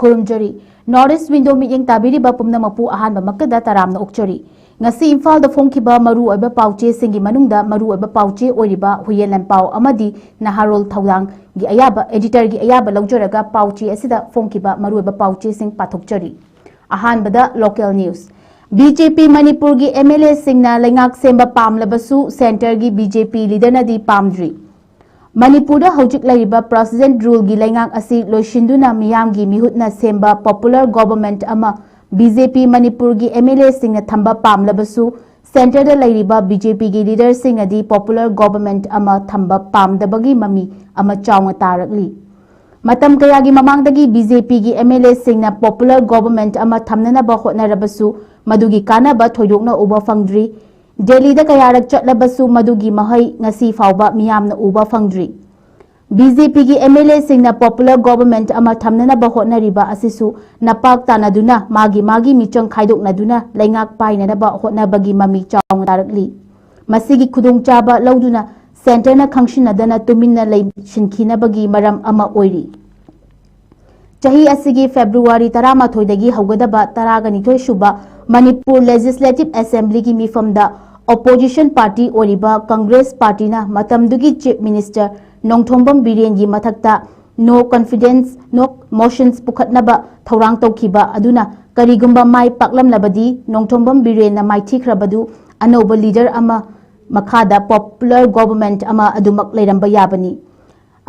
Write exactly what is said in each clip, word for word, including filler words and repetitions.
ꯈꯨꯔꯨꯝꯖꯔꯤ꯫ North East Window ꯃꯤꯠꯌꯦꯡ ꯇꯥꯕꯤꯔꯤꯕ ꯄꯨꯝꯅꯃꯛꯄꯨ ꯑꯍꯥꯟꯕꯃꯛꯇꯗ ꯇꯔꯥꯝꯅ ꯑꯣꯛꯆꯔꯤ꯫ ꯉꯁꯤ ꯏꯝꯐꯥꯜꯗ ꯐꯣꯡꯈꯤꯕ ꯃꯔꯨꯑꯣꯏꯕ ꯄꯥꯎꯆꯦꯁꯤꯡꯒꯤ ꯃꯅꯨꯡꯗ ꯃꯔꯨꯑꯣꯏꯕ ꯄꯥꯎꯆꯦ ꯑꯣꯏꯔꯤꯕ ꯍꯨꯏꯌꯦꯟ ꯂꯟꯄꯥꯎ ꯑꯃꯗꯤ ꯅꯍꯥꯔꯣꯜ ꯊꯧꯗꯥꯡꯒꯤ ꯑꯌꯥꯕ, editorꯒꯤ ꯑꯌꯥꯕ ꯂꯧꯖꯔꯒ ꯄꯥꯎꯆꯦ ꯑꯁꯤꯗ ꯐꯣꯡꯈꯤꯕ ꯃꯔꯨꯑꯣꯏꯕ ꯄꯥꯎꯆꯦꯁꯤꯡ ꯄꯥꯊꯣꯛꯆꯔꯤ꯫ ꯑꯍꯥꯟꯕꯗ local news꯫ ꯕꯤ ꯖꯦ ꯄꯤ ꯃꯅꯤꯄꯨꯔꯒꯤ ꯑꯦꯝ ꯑꯦꯜ ꯑꯦꯁꯤꯡꯅ ꯂꯩꯉꯥꯛ ꯁꯦꯝꯕ ꯄꯥꯝꯂꯕꯁꯨ centreꯒꯤ ꯕꯤ ꯖꯦ ꯄꯤ leaderꯅꯗꯤ ꯄꯥꯝꯗ꯭ꯔꯤ꯫ ꯃꯅꯤꯄꯨꯔꯗ ꯍꯧꯖꯤꯛ ꯂꯩꯔꯤꯕ President ruleꯒꯤ ꯂꯩꯉꯥꯛ ꯑꯁꯤ ꯂꯣꯏꯁꯤꯟꯗꯨꯅ ꯃꯤꯌꯥꯝꯒꯤ ꯃꯤꯍꯨꯠꯅ ꯁꯦꯝꯕ popular government ꯑꯃ ꯕꯤ ꯖꯦ ꯄꯤ ꯃꯅꯤꯄꯨꯔꯒꯤ ꯑꯦꯝ ꯑꯦꯜ ꯑꯦꯁꯤꯡꯅ ꯊꯝꯕ ꯄꯥꯝꯂꯕꯁꯨ centreꯗ ꯂꯩꯔꯤꯕ ꯕꯤ ꯖꯦ ꯄꯤꯒꯤ leaderꯁꯤꯡꯅꯗꯤ popular government ꯑꯃ ꯊꯝꯕ ꯄꯥꯝꯗꯕꯒꯤ ꯃꯃꯤ ꯑꯃ ꯆꯥꯎꯅ ꯇꯥꯔꯛꯂꯤ꯫ ꯃꯇꯝ ꯀꯌꯥꯒꯤ ꯃꯃꯥꯡꯗꯒꯤ ꯕꯤ ꯖꯦ ꯄꯤꯒꯤ ꯑꯦꯝ ꯑꯦꯜ ꯑꯦꯁꯤꯡꯅ popular government ꯑꯃ ꯊꯝꯅꯅꯕ ꯍꯣꯠꯅꯔꯕꯁꯨ ꯃꯗꯨꯒꯤ ꯀꯥꯟꯅꯕ ꯊꯣꯏꯗꯣꯛꯅ ꯎꯕ ꯐꯪꯗ꯭ꯔꯤ꯫ ꯗꯦꯜꯂꯤꯗ ꯀꯌꯥꯔꯛ ꯆꯠꯂꯕꯁꯨ ꯃꯗꯨꯒꯤ ꯃꯍꯩ ꯉꯁꯤ ꯐꯥꯎꯕ ꯃꯤꯌꯥꯝꯅ ꯎꯕ ꯐꯪꯗ꯭ꯔꯤ꯫ ꯕꯤ ꯖꯦ ꯄꯤꯒꯤ ꯑꯦꯝ ꯑꯦꯜ ꯑꯦꯁꯤꯡꯅ popular government ꯑꯃ ꯊꯝꯅꯅꯕ ꯍꯣꯠꯅꯔꯤꯕ ꯑꯁꯤꯁꯨ ꯅꯄꯥꯛ ꯇꯥꯅꯗꯨꯅ ꯃꯥꯒꯤ ꯃꯥꯒꯤ ꯃꯤꯆꯪ ꯈꯥꯏꯗꯣꯛꯅꯗꯨꯅ ꯂꯩꯉꯥꯛ ꯄꯥꯏꯅꯅꯕ ꯍꯣꯠꯅꯕꯒꯤ ꯃꯃꯤ ꯆꯥꯎꯅ ꯇꯥꯔꯛꯂꯤ꯫ ꯃꯁꯤꯒꯤ ꯈꯨꯗꯣꯡꯆꯥꯕ ꯂꯧꯗꯨꯅ centreꯅ ꯈꯪꯁꯤꯟꯅꯗꯅ ꯇꯨꯃꯤꯟꯅ ꯂꯩꯁꯤꯟꯈꯤꯅꯕꯒꯤ ꯃꯔꯝ ꯑꯃ ꯑꯣꯏꯔꯤ꯫ ꯆꯍꯤ ꯑꯁꯤꯒꯤ February ꯇꯔꯥꯃꯥꯊꯣꯏꯗꯒꯤ ꯍꯧꯒꯗꯕ ꯇꯔꯥꯒ ꯅꯤꯊꯣꯏ ꯁꯨꯕ ꯃꯅꯤꯄꯨꯔ Legislative Assemblyꯒꯤ ꯃꯤꯐꯝꯗ opposition party ꯑꯣꯏꯔꯤꯕ Congress partyꯅ ꯃꯇꯝꯗꯨꯒꯤ Chief Minister ꯅꯣꯡꯊꯣꯝꯕꯝ ꯕꯤꯔꯦꯟꯒꯤ ꯃꯊꯛꯇ no confidence no motions ꯄꯨꯈꯠꯅꯕ ꯊꯧꯔꯥꯡ ꯇꯧꯈꯤꯕ ꯑꯗꯨꯅ ꯀꯔꯤꯒꯨꯝꯕ ꯃꯥꯏ ꯄꯥꯛꯂꯝꯂꯕꯗꯤ ꯅꯣꯡꯊꯣꯝꯕꯝ ꯕꯤꯔꯦꯟꯅ ꯃꯥꯏꯊꯤꯈ꯭ꯔꯕꯗꯨ ꯑꯅꯧꯕ leader ꯑꯃ ꯃꯈꯥꯗ popular government ꯑꯃ ꯑꯗꯨꯃꯛ ꯂꯩꯔꯝꯕ ꯌꯥꯕꯅꯤ꯫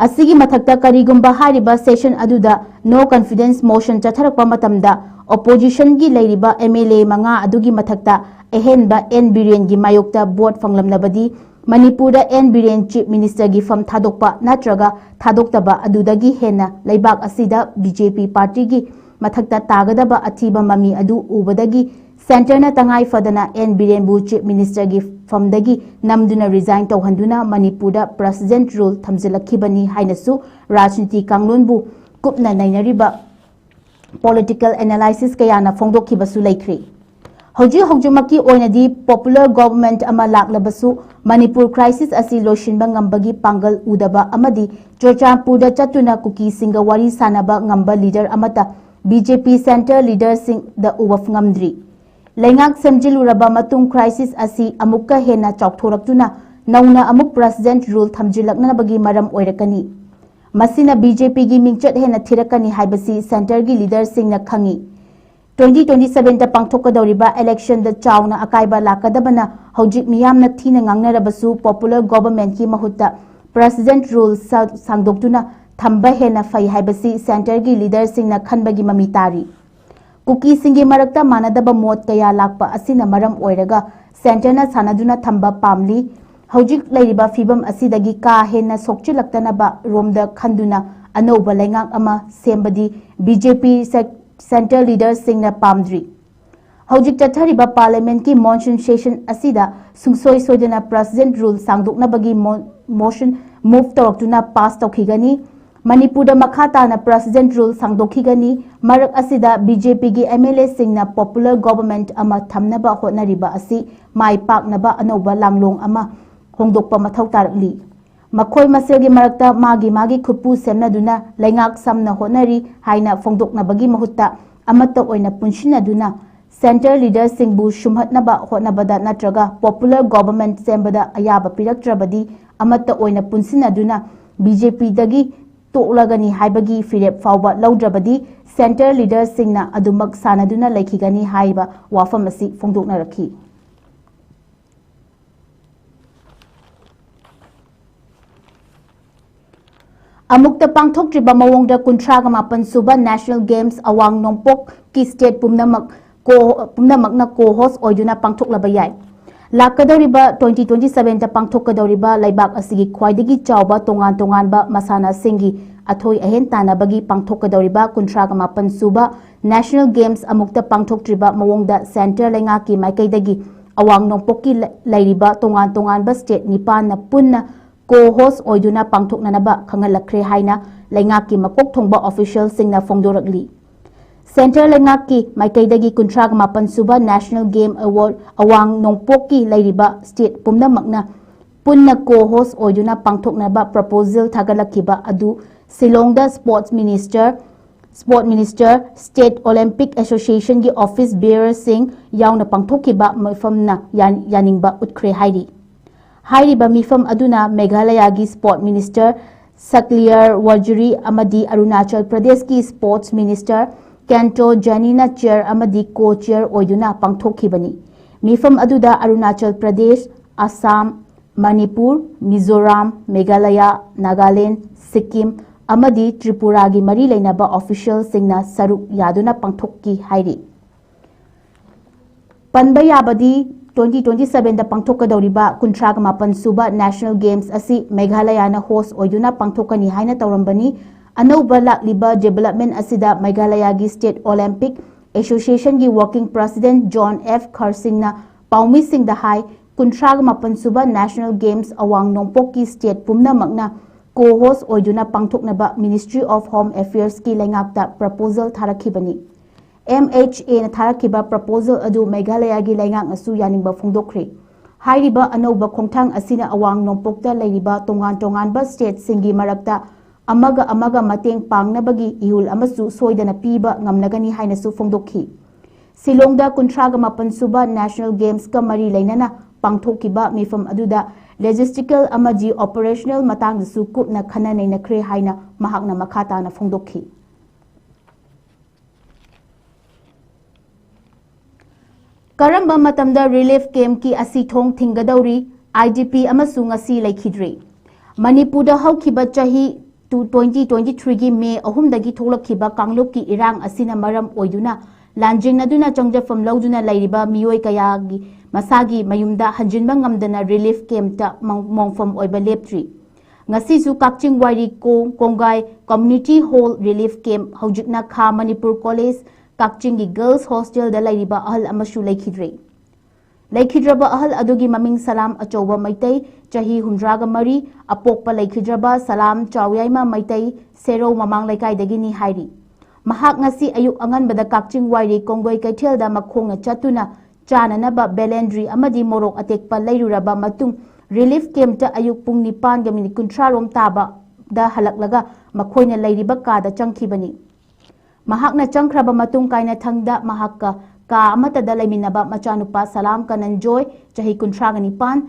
ꯑꯁꯤꯒꯤ ꯃꯊꯛꯇ ꯀꯔꯤꯒꯨꯝꯕ ꯍꯥꯏꯔꯤꯕ session ꯑꯗꯨꯗ no confidence motion ꯆꯠꯊꯔꯛꯄ ꯃꯇꯝꯗ oppositionꯒꯤ ꯂꯩꯔꯤꯕ ꯑꯦꯝ ꯑꯦꯜ ꯑꯦ ꯃꯉꯥ ꯑꯗꯨꯒꯤ ꯃꯊꯛꯇ ꯑꯍꯦꯟꯕ ꯑꯦꯟ ꯕꯤꯔꯦꯟꯒꯤ ꯃꯥꯌꯣꯛꯇ vote ꯐꯪꯂꯝꯂꯕꯗꯤ ꯃꯅꯤꯄꯨꯔꯗ ꯑꯦꯟ ꯕꯤꯔꯦꯟ Chief Ministerꯒꯤ ꯐꯝ ꯊꯥꯗꯣꯛꯄ ꯅꯠꯇ꯭ꯔꯒ ꯊꯥꯗꯣꯛꯇꯕ ꯑꯗꯨꯗꯒꯤ ꯍꯦꯟꯅ ꯂꯩꯕꯥꯛ ꯑꯁꯤꯗ ꯕꯤ ꯖꯦ ꯄꯤ partyꯒꯤ ꯃꯊꯛꯇ ꯇꯥꯒꯗꯕ ꯑꯊꯤꯕ ꯃꯃꯤ ꯑꯗꯨ ꯎꯕꯗꯒꯤ centreꯅ ꯇꯉꯥꯏ ꯐꯗꯅ ꯑꯦꯟ ꯕꯤꯔꯦꯟꯕꯨ Chief Ministerꯒꯤ ꯐꯝꯗꯒꯤ ꯅꯝꯗꯨꯅ resign ꯇꯧꯍꯟꯗꯨꯅ ꯃꯅꯤꯄꯨꯔꯗ President rule ꯊꯝꯖꯤꯜꯂꯛꯈꯤꯕꯅꯤ ꯍꯥꯏꯅꯁꯨ ꯔꯥꯖꯅꯤꯇꯤ ꯀꯥꯡꯂꯣꯟꯕꯨ ꯀꯨꯞꯅ ꯅꯩꯅꯔꯤꯕ political analysis ꯀꯌꯥꯅ ꯐꯣꯡꯗꯣꯛꯈꯤꯕꯁꯨ ꯂꯩꯈ꯭ꯔꯦ꯫ ꯍꯧꯖꯤꯛ ꯍꯧꯖꯤꯛꯃꯛꯀꯤ ꯑꯣꯏꯅꯗꯤ popular government ꯑꯃ ꯂꯥꯛꯂꯕꯁꯨ ꯃꯅꯤꯄꯨꯔ crisis ꯑꯁꯤ ꯂꯣꯏꯁꯤꯟꯕ ꯉꯝꯕꯒꯤ ꯄꯥꯡꯒꯜ ꯎꯗꯕ ꯑꯃꯗꯤ ꯆꯨꯔꯆꯥꯟꯄꯨꯔꯗ ꯆꯠꯇꯨꯅ ꯀꯨꯀꯤꯁꯤꯡꯒ ꯋꯥꯔꯤ ꯁꯥꯅꯕ ꯉꯝꯕ leader ꯑꯃꯠꯇ ꯕꯤ ꯖꯦ ꯄꯤ centre leaderꯁꯤꯡꯗ ꯎꯕ ꯉꯝꯗ꯭ꯔꯤ꯫ ꯂꯩꯉꯥꯛ ꯁꯦꯝꯖꯤꯜꯂꯨꯔꯕ ꯃꯇꯨꯡ crisis ꯑꯁꯤ ꯑꯃꯨꯛꯀ ꯍꯦꯟꯅ ꯆꯥꯎꯊꯣꯔꯛꯇꯨꯅ ꯅꯧꯅ ꯑꯃꯨꯛ President rule ꯊꯝꯖꯤꯜꯂꯛꯅꯕꯒꯤ ꯃꯔꯝ ꯑꯣꯏꯔꯛꯀꯅꯤ꯫ ꯃꯁꯤꯅ ꯕꯤ ꯖꯦ ꯄꯤꯒꯤ ꯃꯤꯡꯆꯠ ꯍꯦꯟꯅ ꯊꯤꯔꯛꯀꯅꯤ ꯍꯥꯏꯕꯁꯤ centreꯒꯤ leaderꯁꯤꯡꯅ ꯈꯪꯏ꯫ Twenty twenty sevenꯗ ꯄꯥꯡꯊꯣꯛꯀꯗꯧꯔꯤꯕ electionꯗ ꯆꯥꯎꯅ ꯑꯀꯥꯏꯕ ꯂꯥꯛꯀꯗꯕꯅ ꯍꯧꯖꯤꯛ ꯃꯤꯌꯥꯝꯅ ꯊꯤꯅ ꯉꯥꯡꯅꯔꯕꯁꯨ popular governmentꯀꯤ ꯃꯍꯨꯠꯇ President rule ꯁ-, ꯁꯥꯡꯗꯣꯛꯇꯨꯅ ꯊꯝꯕ ꯍꯦꯟꯅ ꯐꯩ ꯍꯥꯏꯕꯁꯤ centreꯒꯤ leaderꯁꯤꯡꯅ ꯈꯟꯕꯒꯤ ꯃꯃꯤ ꯇꯥꯔꯤ꯫ ꯀꯨꯀꯤꯁꯤꯡꯒꯤ ꯃꯔꯛꯇ ꯃꯥꯟꯅꯗꯕ ꯃꯣꯠ ꯀꯌꯥ ꯂꯥꯛꯄ ꯑꯁꯤꯅ ꯃꯔꯝ ꯑꯣꯏꯔꯒ centreꯅ ꯁꯥꯟꯅꯗꯨꯅ ꯊꯝꯕ ꯄꯥꯝꯂꯤ꯫ ꯍꯧꯖꯤꯛ ꯂꯩꯔꯤꯕ ꯐꯤꯕꯝ ꯑꯁꯤꯗꯒꯤ ꯀꯥ ꯍꯦꯟꯅ ꯁꯣꯛꯆꯤꯜꯂꯛꯇꯅꯕ ꯔꯣꯝꯗ ꯈꯟꯗꯨꯅ ꯑꯅꯧꯕ ꯂꯩꯉꯥꯛ ꯑꯃ ꯁꯦꯝꯕꯗꯤ ꯕꯤ ꯖꯦ ꯄꯤ ꯁꯦꯛ-, centre leaderꯁꯤꯡꯅ ꯄꯥꯝꯗ꯭ꯔꯤ꯫ ꯍꯧꯖꯤꯛ ꯆꯠꯊꯔꯤꯕ Parliamentꯀꯤ monsoon session ꯑꯁꯤꯗ ꯁꯨꯡꯁꯣꯏ ꯁꯣꯏꯗꯅ President rule ꯁꯥꯡꯗꯣꯛꯅꯕꯒꯤ mo-, motion move ꯇꯧꯔꯛꯇꯨꯅ pass ꯇꯧꯈꯤꯒꯅꯤ꯫ ꯃꯅꯤꯄꯨꯔꯗ ꯃꯈꯥ ꯇꯥꯅ President rule ꯁꯥꯡꯗꯣꯛꯈꯤꯒꯅꯤ꯫ ꯃꯔꯛ ꯑꯁꯤꯗ ꯕꯤ ꯖꯦ ꯄꯤꯒꯤ ꯑꯦꯝ ꯑꯦꯜ ꯑꯦꯁꯤꯡꯅ popular government ꯑꯃ ꯊꯝꯅꯕ ꯍꯣꯠꯅꯔꯤꯕ ꯑꯁꯤ ꯃꯥꯏ ꯄꯥꯛꯅꯕ ꯑꯅꯧꯕ ꯂꯥꯡꯂꯣꯡ ꯑꯃ ꯍꯣꯡꯗꯣꯛꯄ ꯃꯊꯧ ꯇꯥꯔꯛꯂꯤ꯫ ꯃꯈꯣꯏ ꯃꯁꯦꯜꯒꯤ ꯃꯔꯛꯇ ꯃꯥꯒꯤ ꯃꯥꯒꯤ ꯈꯨꯠꯄꯨ ꯁꯦꯝꯅꯗꯨꯅ ꯂꯩꯉꯥꯛ ꯁꯝꯅ ꯍꯣꯠꯅꯔꯤ ꯍꯥꯏꯅ ꯐꯣꯡꯗꯣꯛꯅꯕꯒꯤ ꯃꯍꯨꯠꯇ ꯑꯃꯠꯇ ꯑꯣꯏꯅ ꯄꯨꯟꯁꯤꯟꯅꯗꯨꯅ centre leaderꯁꯤꯡꯕꯨ ꯁꯨꯝꯍꯠꯅꯕ ꯍꯣꯠꯅꯕꯗ ꯅꯠꯇ꯭ꯔꯒ popular government ꯁꯦꯝꯕꯗ ꯑꯌꯥꯕ ꯄꯤꯔꯛꯇ꯭ꯔꯕꯗꯤ ꯑꯃꯠꯇ ꯑꯣꯏꯅ ꯄꯨꯟꯁꯤꯟꯅꯗꯨꯅ ꯕꯤ ꯖꯦ ꯄꯤꯗꯒꯤ ꯇꯣꯛꯂꯒꯅꯤ ꯍꯥꯏꯕꯒꯤ ꯐꯤꯔꯦꯞ ꯐꯥꯎꯕ ꯂꯧꯗ꯭ꯔꯕꯗꯤ centre leaderꯁꯤꯡꯅ ꯑꯗꯨꯃꯛ ꯁꯥꯟꯅꯗꯨꯅ ꯂꯩꯈꯤꯒꯅꯤ ꯍꯥꯏꯕ ꯋꯥꯐꯝ ꯑꯁꯤ ꯐꯣꯡꯗꯣꯛꯅꯔꯛꯈꯤ꯫ ꯑꯃꯨꯛꯇ ꯄꯥꯡꯊꯣꯛꯇ꯭ꯔꯤꯕ ꯃꯑꯣꯡꯗ ꯀꯨꯟꯊ꯭ꯔꯥꯒ ꯃꯥꯄꯟ ꯁꯨꯕ National Games ꯑꯋꯥꯡ ꯅꯣꯡꯄꯣꯛꯀꯤ state ꯄꯨꯝꯅꯃꯛ ꯀꯣ-, ꯄꯨꯝꯅꯃꯛꯅ co-host ꯑꯣꯏꯗꯨꯅ ꯄꯥꯡꯊꯣꯛꯂꯕ ꯌꯥꯏ꯫ ꯂꯥꯛꯀꯗꯧꯔꯤꯕ twenty twenty sevenꯗ ꯄꯥꯡꯊꯣꯛꯀꯗꯧꯔꯤꯕ ꯂꯩꯕꯥꯛ ꯑꯁꯤꯒꯤ ꯈ꯭ꯋꯥꯏꯗꯒꯤ ꯆꯥꯎꯕ ꯇꯣꯉꯥꯟ ꯇꯣꯉꯥꯟꯕ ꯃꯁꯥꯟꯅꯁꯤꯡꯒꯤ ꯑꯊꯣꯏ ꯑꯍꯦꯟ ꯇꯥꯟꯅꯕꯒꯤ ꯄꯥꯡꯊꯣꯛꯀꯗꯧꯔꯤꯕ ꯀꯨꯟꯊ꯭ꯔꯥꯒ ꯃꯥꯄꯟ ꯁꯨꯕ National Games ꯑꯃꯨꯛꯇ ꯄꯥꯡꯊꯣꯛꯇ꯭ꯔꯤꯕ ꯃꯑꯣꯡꯗ centre ꯂꯩꯉꯥꯛꯀꯤ ꯃꯥꯏꯀꯩꯗꯒꯤ ꯑꯋꯥꯡ ꯅꯣꯡꯄꯣꯛꯀꯤ ꯂ-, ꯂꯩꯔꯤꯕ ꯇꯣꯉꯥꯟ ꯇꯣꯉꯥꯟꯕ state ꯅꯤꯄꯥꯟꯅ ꯄꯨꯟꯅ co-host ꯑꯣꯏꯗꯨꯅ ꯄꯥꯡꯊꯣꯛꯅꯅꯕ ꯈꯪꯍꯜꯂꯛꯈ꯭ꯔꯦ ꯍꯥꯏꯅ ꯂꯩꯉꯥꯛꯀꯤ ꯃꯀꯣꯛ ꯊꯣꯡꯕ officialꯁꯤꯡꯅ ꯐꯣꯡꯗꯣꯔꯛꯂꯤ꯫ Centre ꯂꯩꯉꯥꯛꯀꯤ ꯃꯥꯏꯀꯩꯗꯒꯤ ꯀꯨꯟꯊ꯭ꯔꯥꯒ ꯃꯥꯄꯟ ꯁꯨꯕ National Game Award ꯑꯋꯥꯡ ꯅꯣꯡꯄꯣꯛꯀꯤ ꯂꯩꯔꯤꯕ state ꯄꯨꯝꯅꯃꯛꯅ ꯄꯨꯟꯅ co-host ꯑꯣꯏꯗꯨꯅ ꯄꯥꯡꯊꯣꯛꯅꯕ proposal ꯊꯥꯒꯠꯂꯛꯈꯤꯕ ꯑꯗꯨ ꯁꯤꯂꯣꯡꯗ Sports Minister Sport Minister, State Olympic Association ꯒꯤ office bearer ꯁꯤꯡ ꯌꯥꯎꯅ ꯄꯥꯡꯊꯣꯛꯈꯤꯕ ꯃꯤꯐꯝꯅ ꯌꯥ-, ꯌꯥꯅꯤꯡꯕ ꯎꯠꯈ꯭ꯔꯦ ꯍꯥꯏꯔꯤ꯫ ꯍꯥꯏꯔꯤꯕ ꯃꯤꯐꯝ ꯑꯗꯨꯅ ꯃꯦꯘꯥꯂꯌꯥꯒꯤ Sport Minister ꯁꯛꯂꯤꯌꯔ ꯋꯥꯖꯨꯔꯤ ꯑꯃꯗꯤ ꯑꯔꯨꯅꯥꯆꯜ ꯄ꯭ꯔꯗꯦꯁꯀꯤ Sports Minister ꯀꯦꯟꯇꯣ ꯖꯦꯅꯤꯅ chair ꯑꯃꯗꯤ co-chair ꯑꯣꯏꯗꯨꯅ ꯄꯥꯡꯊꯣꯛꯈꯤꯕꯅꯤ꯫ ꯃꯤꯐꯝ ꯑꯗꯨꯗ ꯑꯔꯨꯅꯥꯆꯜ ꯄ꯭ꯔꯗꯦꯁ, ꯑꯁꯥꯝ, ꯃꯅꯤꯄꯨꯔ, ꯃꯤꯖꯣꯔꯥꯝ, ꯃꯦꯘꯥꯂꯌꯥ, ꯅꯥꯒꯥꯂꯦꯟ, ꯁꯤꯛꯀꯤꯝ ꯑꯃꯗꯤ ꯇ꯭ꯔꯤꯄꯨꯔꯥꯒꯤ ꯃꯔꯤ ꯂꯩꯅꯕ official ꯁꯤꯡꯅ ꯁꯔꯨꯛ ꯌꯥꯗꯨꯅ ꯄꯥꯡꯊꯣꯛꯈꯤ ꯍꯥꯏꯔꯤ꯫ ꯄꯟꯕ ꯌꯥꯕꯗꯤ, twenty twenty seven ꯗ ꯄꯥꯡꯊꯣꯛꯀꯗꯧꯔꯤꯕ ꯀꯨꯟꯊ꯭ꯔꯥꯒ ꯃꯥꯄꯟ ꯁꯨꯕ National Games ꯑꯁꯤ ꯃꯦꯘꯥꯂꯌꯥꯅ host ꯑꯣꯏꯗꯨꯅ ꯄꯥꯡꯊꯣꯛꯀꯅꯤ ꯍꯥꯏꯅ ꯇꯧꯔꯝꯕꯅꯤ꯫ ꯑꯅꯧꯕ ꯂꯥꯛꯂꯤꯕ development ꯑꯁꯤꯗ ꯃꯦꯘꯥꯂꯌꯥꯒꯤ State Olympic Association ꯒꯤ Working President ꯖꯣꯟ ꯑꯦꯐ ꯈꯔꯁꯤꯡꯅ ꯄꯥꯎꯃꯤꯁꯤꯡꯗ ꯍꯥꯏ, ꯀꯨꯟꯊ꯭ꯔꯥꯒ ꯃꯥꯄꯟ ꯁꯨꯕ National Games ꯑꯋꯥꯡ ꯅꯣꯡꯄꯣꯛꯀꯤ state ꯄꯨꯝꯅꯃꯛꯅ co-host ꯑꯣꯏꯗꯨꯅ ꯄꯥꯡꯊꯣꯛꯅꯕ Ministry of Home Affairs ꯀꯤ ꯂꯩꯉꯥꯛꯇ proposal ꯊꯥꯔꯛꯈꯤꯕꯅꯤ꯫ M H A ꯅ ꯊꯥꯔꯛꯈꯤꯕ proposal ꯑꯗꯨ ꯃꯦꯘꯥꯂꯌꯥꯒꯤ ꯂꯩꯉꯥꯛꯅꯁꯨ ꯌꯥꯅꯤꯡꯕ ꯐꯣꯡꯗꯣꯛꯈ꯭ꯔꯦ꯫ ꯍꯥꯏꯔꯤꯕ ꯑꯅꯧꯕ ꯈꯣꯡꯊꯥꯡ ꯑꯁꯤꯅ ꯑꯋꯥꯡ ꯅꯣꯡꯄꯣꯛꯇ ꯂꯩꯔꯤꯕ ꯇꯣꯉꯥꯟ ꯇꯣꯉꯥꯟꯕ state ꯁꯤꯡꯒꯤ ꯃꯔꯛꯇ ꯑꯃꯒ ꯑꯃꯒ ꯃꯇꯦꯡ ꯄꯥꯡꯅꯕꯒꯤ ꯏꯍꯨꯜ ꯑꯃꯁꯨ ꯁꯣꯏꯗꯅ ꯄꯤꯕ ꯉꯝꯂꯒꯅꯤ ꯍꯥꯏꯅꯁꯨ ꯐꯣꯡꯗꯣꯛꯈꯤ꯫ ꯁꯤꯂꯣꯡꯗ ꯀꯨꯟꯊ꯭ꯔꯥꯒ ꯃꯥꯄꯟ ꯁꯨꯕ National Games ꯀ ꯃꯔꯤ ꯂꯩꯅꯅ ꯄꯥꯡꯊꯣꯛꯈꯤꯕ ꯃꯤꯐꯝ ꯑꯗꯨꯗ logistical ꯑꯃꯗꯤ operational ꯃꯇꯥꯡꯗꯁꯨ ꯀꯨꯞꯅ ꯈꯟꯅ ꯅꯩꯅꯈ꯭ꯔꯦ ꯍꯥꯏꯅ ꯃꯍꯥꯛꯅ ꯃꯈꯥ ꯇꯥꯅ ꯐꯣꯡꯗꯣꯛꯈꯤ꯫ ꯀꯔꯝꯕ ꯃꯇꯝꯗ relief camp ꯀꯤ ꯑꯁꯤ ꯊꯣꯡ ꯊꯤꯡꯒꯗꯧꯔꯤ? I D P ꯑꯃꯁꯨ ꯉꯁꯤ ꯂꯩꯈꯤꯗ꯭ꯔꯤ꯫ ꯃꯅꯤꯄꯨꯔꯗ ꯍꯧꯈꯤꯕ ꯆꯍꯤ ꯇꯨ-, twenty twenty three ꯒꯤ ꯃꯦ ꯑꯍꯨꯝꯗꯒꯤ ꯊꯣꯛꯂꯛꯈꯤꯕ ꯀꯥꯡꯂꯨꯞꯀꯤ ꯏꯔꯥꯡ ꯑꯁꯤꯅ ꯃꯔꯝ ꯑꯣꯏꯗꯨꯅ ꯂꯥꯟꯖꯦꯡꯅꯗꯨꯅ ꯆꯪꯖꯐꯝ ꯂꯧꯗꯨꯅ ꯂꯩꯔꯤꯕ ꯃꯤꯑꯣꯏ ꯀꯌꯥꯒꯤ ꯃꯁꯥꯒꯤ ꯃꯌꯨꯝꯗ ꯍꯟꯖꯤꯟꯕ ꯉꯝꯗꯅ relief camp ꯇ ꯃꯣꯡ-, ꯃꯣꯡꯐꯝ ꯑꯣꯏꯕ ꯂꯦꯞꯇ꯭ꯔꯤ꯫ ꯉꯁꯤꯁꯨ ꯀꯛꯆꯤꯡ ꯋꯥꯏꯔꯤ ꯀꯣ-, ꯀꯣꯡꯒꯥꯏ Community Hall Relief Camp, ꯍꯧꯖꯤꯛꯅ ꯈꯥ ꯃꯅꯤꯄꯨꯔ College, ꯀꯛꯆꯤꯡꯒꯤ Girls Hostel ꯗ ꯂꯩꯔꯤꯕ ꯑꯍꯜ ꯑꯃꯁꯨ ꯂꯩꯈꯤꯗ꯭ꯔꯦ꯫ ꯂꯩꯈꯤꯗ꯭ꯔꯕ ꯑꯍꯜ ꯑꯗꯨꯒꯤ ꯃꯃꯤꯡ ꯁꯂꯥꯝ ꯑꯆꯧꯕ ꯃꯩꯇꯩ, ꯆꯍꯤ ꯍꯨꯝꯗ꯭ꯔꯥꯒ ꯃꯔꯤ, ꯑꯄꯣꯛꯄ ꯂꯩꯈꯤꯗ꯭ꯔꯕ ꯁꯂꯥꯝ ꯆꯥꯎꯌꯥꯏꯃ ꯃꯩꯇꯩ, ꯁꯦꯔꯧ ꯃꯃꯥꯡ ꯂꯩꯀꯥꯏꯗꯒꯤꯅꯤ ꯍꯥꯏꯔꯤ꯫ ꯃꯍꯥꯛ ꯉꯁꯤ ꯑꯌꯨꯛ ꯑꯉꯟꯕꯗ ꯀꯛꯆꯤꯡ ꯋꯥꯏꯔꯤ ꯀꯣꯡꯒꯣꯏ ꯀꯩꯊꯦꯜꯗ ꯃꯈꯣꯡꯅ ꯆꯠꯇꯨꯅ ꯆꯥꯅꯅꯕ ꯕꯦꯂꯦꯟꯗ꯭ꯔꯤ ꯑꯃꯗꯤ ꯃꯣꯔꯣꯛ ꯑꯇꯦꯛꯄ ꯂꯩꯔꯨꯔꯕ ꯃꯇꯨꯡ, relief camp ꯇ ꯑꯌꯨꯛ ꯄꯨꯡ ꯅꯤꯄꯥꯟꯒ ꯃꯤꯅꯤꯠ ꯀꯨꯟꯊ꯭ꯔꯥ ꯔꯣꯝ ꯇꯥꯕꯗ ꯍꯜꯂꯛꯂꯒ ꯃꯈꯣꯏꯅ ꯂꯩꯔꯤꯕ ꯀꯥꯗ ꯆꯪꯈꯤꯕꯅꯤ꯫ ꯃꯍꯥꯛꯅ ꯆꯪꯈ꯭ꯔꯕ ꯃꯇꯨꯡ ꯀꯥꯏꯅꯊꯪꯗ ꯃꯍꯥꯛꯀ ꯀꯥ ꯑꯃꯠꯇꯗ ꯂꯩꯃꯤꯟꯅꯕ ꯃꯆꯥꯅꯨꯄꯥ ꯁꯂꯥꯝ ꯀꯅꯟꯖꯣꯏ, ꯆꯍꯤ ꯀꯨꯟꯊ꯭ꯔꯥꯒ ꯅꯤꯄꯥꯟ,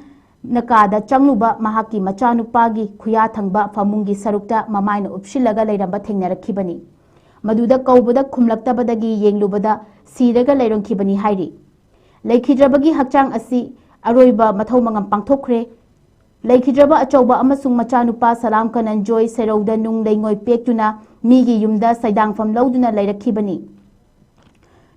ꯅ ꯀꯥꯗ ꯆꯪꯂꯨꯕ ꯃꯍꯥꯛꯀꯤ ꯃꯆꯥꯅꯨꯄꯥꯒꯤ ꯈꯨꯌꯥ ꯊꯪꯕ ꯐꯃꯨꯡꯒꯤ ꯁꯔꯨꯛꯇ ꯃꯃꯥꯏꯅ ꯎꯞꯁꯤꯜꯂꯒ ꯂꯩꯔꯝꯕ ꯊꯦꯡꯅꯔꯛꯈꯤꯕꯅꯤ꯫ ꯃꯗꯨꯗ ꯀꯧꯕꯗ ꯈꯨꯝꯂꯛꯇꯕꯗꯒꯤ ꯌꯦꯡꯂꯨꯕꯗ ꯁꯤꯔꯒ ꯂꯩꯔꯝꯈꯤꯕꯅꯤ ꯍꯥꯏꯔꯤ꯫ ꯂꯩꯈꯤꯗ꯭ꯔꯕꯒꯤ ꯍꯛꯆꯥꯡ ꯑꯁꯤ ꯑꯔꯣꯏꯕ ꯃꯊꯧ ꯃꯉꯝ ꯄꯥꯡꯊꯣꯛꯈ꯭ꯔꯦ꯫ ꯂꯩꯈꯤꯗ꯭ꯔꯕ ꯑꯆꯧꯕ ꯑꯃꯁꯨꯡ ꯃꯆꯥꯅꯨꯄꯥ ꯁꯂꯥꯝ ꯀꯅꯟꯖꯣꯏ ꯁꯦꯔꯧꯗ ꯅꯨꯡ ꯂꯩꯉꯣꯏ ꯄꯦꯛꯇꯨꯅ ꯃꯤꯒꯤ ꯌꯨꯝꯗ ꯁꯩꯗꯥꯡꯐꯝ ꯂꯧꯗꯨꯅ ꯂꯩꯔꯛꯈꯤꯕꯅꯤ꯫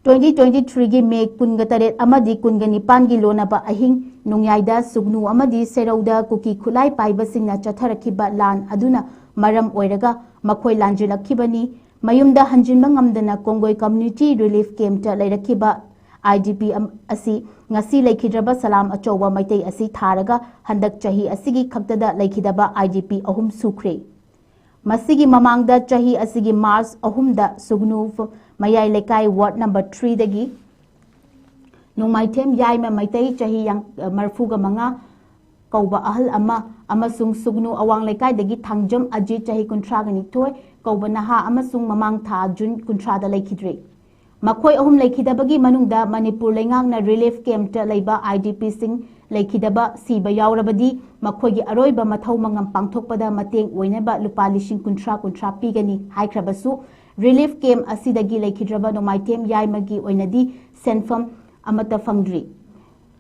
ꯇ꯭ꯋꯦꯟꯇꯤ ꯇ꯭ꯋꯦꯟꯇꯤ ꯊ꯭ꯔꯤꯒꯤ ꯃꯦ ꯀꯨꯟꯒ ꯇꯔꯦꯠ ꯑꯃꯗꯤ ꯀꯨꯟꯒ ꯅꯤꯄꯥꯟꯒꯤ ꯂꯣꯟꯅꯕ ꯑꯍꯤꯡ ꯅꯣꯡꯌꯥꯏꯗ ꯁꯨꯒꯅꯨ ꯑꯃꯗꯤ ꯁꯦꯔꯧꯗ ꯀꯨꯀꯤ ꯈꯨꯠꯂꯥꯏ ꯄꯥꯏꯕꯁꯤꯡꯅ ꯆꯠꯊꯔꯛꯈꯤꯕ ꯂꯥꯟ ꯑꯗꯨꯅ ꯃꯔꯝ ꯑꯣꯏꯔꯒ ꯃꯈꯣꯏ ꯂꯥꯟꯖꯤꯜꯂꯛꯈꯤꯕꯅꯤ꯫ ꯃꯌꯨꯝꯗ ꯍꯟꯖꯤꯟꯕ ꯉꯝꯗꯅ ꯀꯣꯡꯒꯣꯏ ꯀꯝꯌꯨꯅꯤꯇꯤ ꯔꯤꯂꯤꯐ ꯀꯦꯝꯞꯇ ꯂꯩꯔꯛꯈꯤꯕ IDP ꯑꯁꯤ ꯉꯁꯤ ꯂꯩꯈꯤꯗ꯭ꯔꯕ ꯁꯂꯥꯝ ꯑꯆꯧꯕ ꯃꯩꯇꯩ ꯑꯁꯤ ꯊꯥꯔꯒ ꯍꯟꯗꯛ ꯆꯍꯤ ꯑꯁꯤꯒꯤ ꯈꯛꯇꯗ ꯂꯩꯈꯤꯗꯕ IDP ꯑꯍꯨꯝ ꯁꯨꯈ꯭ꯔꯦ꯫ ꯃꯁꯤꯒꯤ ꯃꯃꯥꯡꯗ ꯆꯍꯤ ꯑꯁꯤꯒꯤ ꯃꯥꯔꯆ ꯑꯍꯨꯝꯗ ꯁꯨꯒꯅꯨ ꯃꯌꯥꯏ ꯂꯩꯀꯥꯏ ꯋꯥꯔꯗ ꯅꯝꯕꯔ ꯊ꯭ꯔꯤꯗꯒꯤ ꯅꯣꯡꯃꯥꯏꯊꯦꯝ ꯌꯥꯏꯃ ꯃꯩꯇꯩ ꯆꯍꯤ ꯌꯥꯡ-, ꯃꯔꯤꯐꯨꯒ ꯃꯉꯥ ꯀꯧꯕ ꯑꯍꯜ ꯑꯃ ꯑꯃꯁꯨꯡ ꯁꯨꯒꯅꯨ ꯑꯋꯥꯡ ꯂꯩꯀꯥꯏꯗꯒꯤ ꯊꯥꯡꯖꯝ ꯑꯖꯤꯠ ꯆꯍꯤ ꯀꯨꯟꯊ꯭ꯔꯥꯒ ꯅꯤꯊꯣꯏ ꯀꯧꯕ ꯅꯍꯥ ꯑꯃꯁꯨꯡ ꯃꯃꯥꯡ ꯊꯥ ꯖꯨꯟ ꯀꯨꯟꯊ꯭ꯔꯥꯗ ꯂꯩꯈꯤꯗ꯭ꯔꯦ꯫ ꯃꯈꯣꯏ ꯑꯍꯨꯝ ꯂꯩꯈꯤꯗꯕꯒꯤ ꯃꯅꯨꯡꯗ ꯃꯅꯤꯄꯨꯔ ꯂꯩꯉꯥꯛꯅ ꯔꯤꯂꯤꯐ ꯀꯦꯝꯞꯇ ꯂꯩꯕ IDPꯁꯤꯡ ꯂꯩꯈꯤꯗꯕ ꯁꯤꯕ ꯌꯥꯎꯔꯕꯗꯤ ꯃꯈꯣꯏꯒꯤ ꯑꯔꯣꯏꯕ ꯃꯊꯧ ꯃꯉꯝ ꯄꯥꯡꯊꯣꯛꯄꯗ ꯃꯇꯦꯡ ꯑꯣꯏꯅꯕ ꯂꯨꯄꯥ ꯂꯤꯁꯤꯡ ꯀꯨꯟꯊ꯭ꯔꯥ ꯀꯨꯟꯊ꯭ꯔꯥ ꯄꯤꯒꯅꯤ ꯍꯥꯏꯈ꯭ꯔꯕꯁꯨ, ꯔꯤꯂꯤꯐ ꯀꯦꯝꯞ ꯑꯁꯤꯗꯒꯤ ꯂꯩꯈꯤꯗ꯭ꯔꯕ ꯅꯣꯡꯃꯥꯏꯊꯦꯝ ꯌꯥꯏꯃꯒꯤ ꯑꯣꯏꯅꯗꯤ ꯁꯦꯟꯐꯝ ꯑꯃꯠꯇ ꯐꯪꯗ꯭ꯔꯤ꯫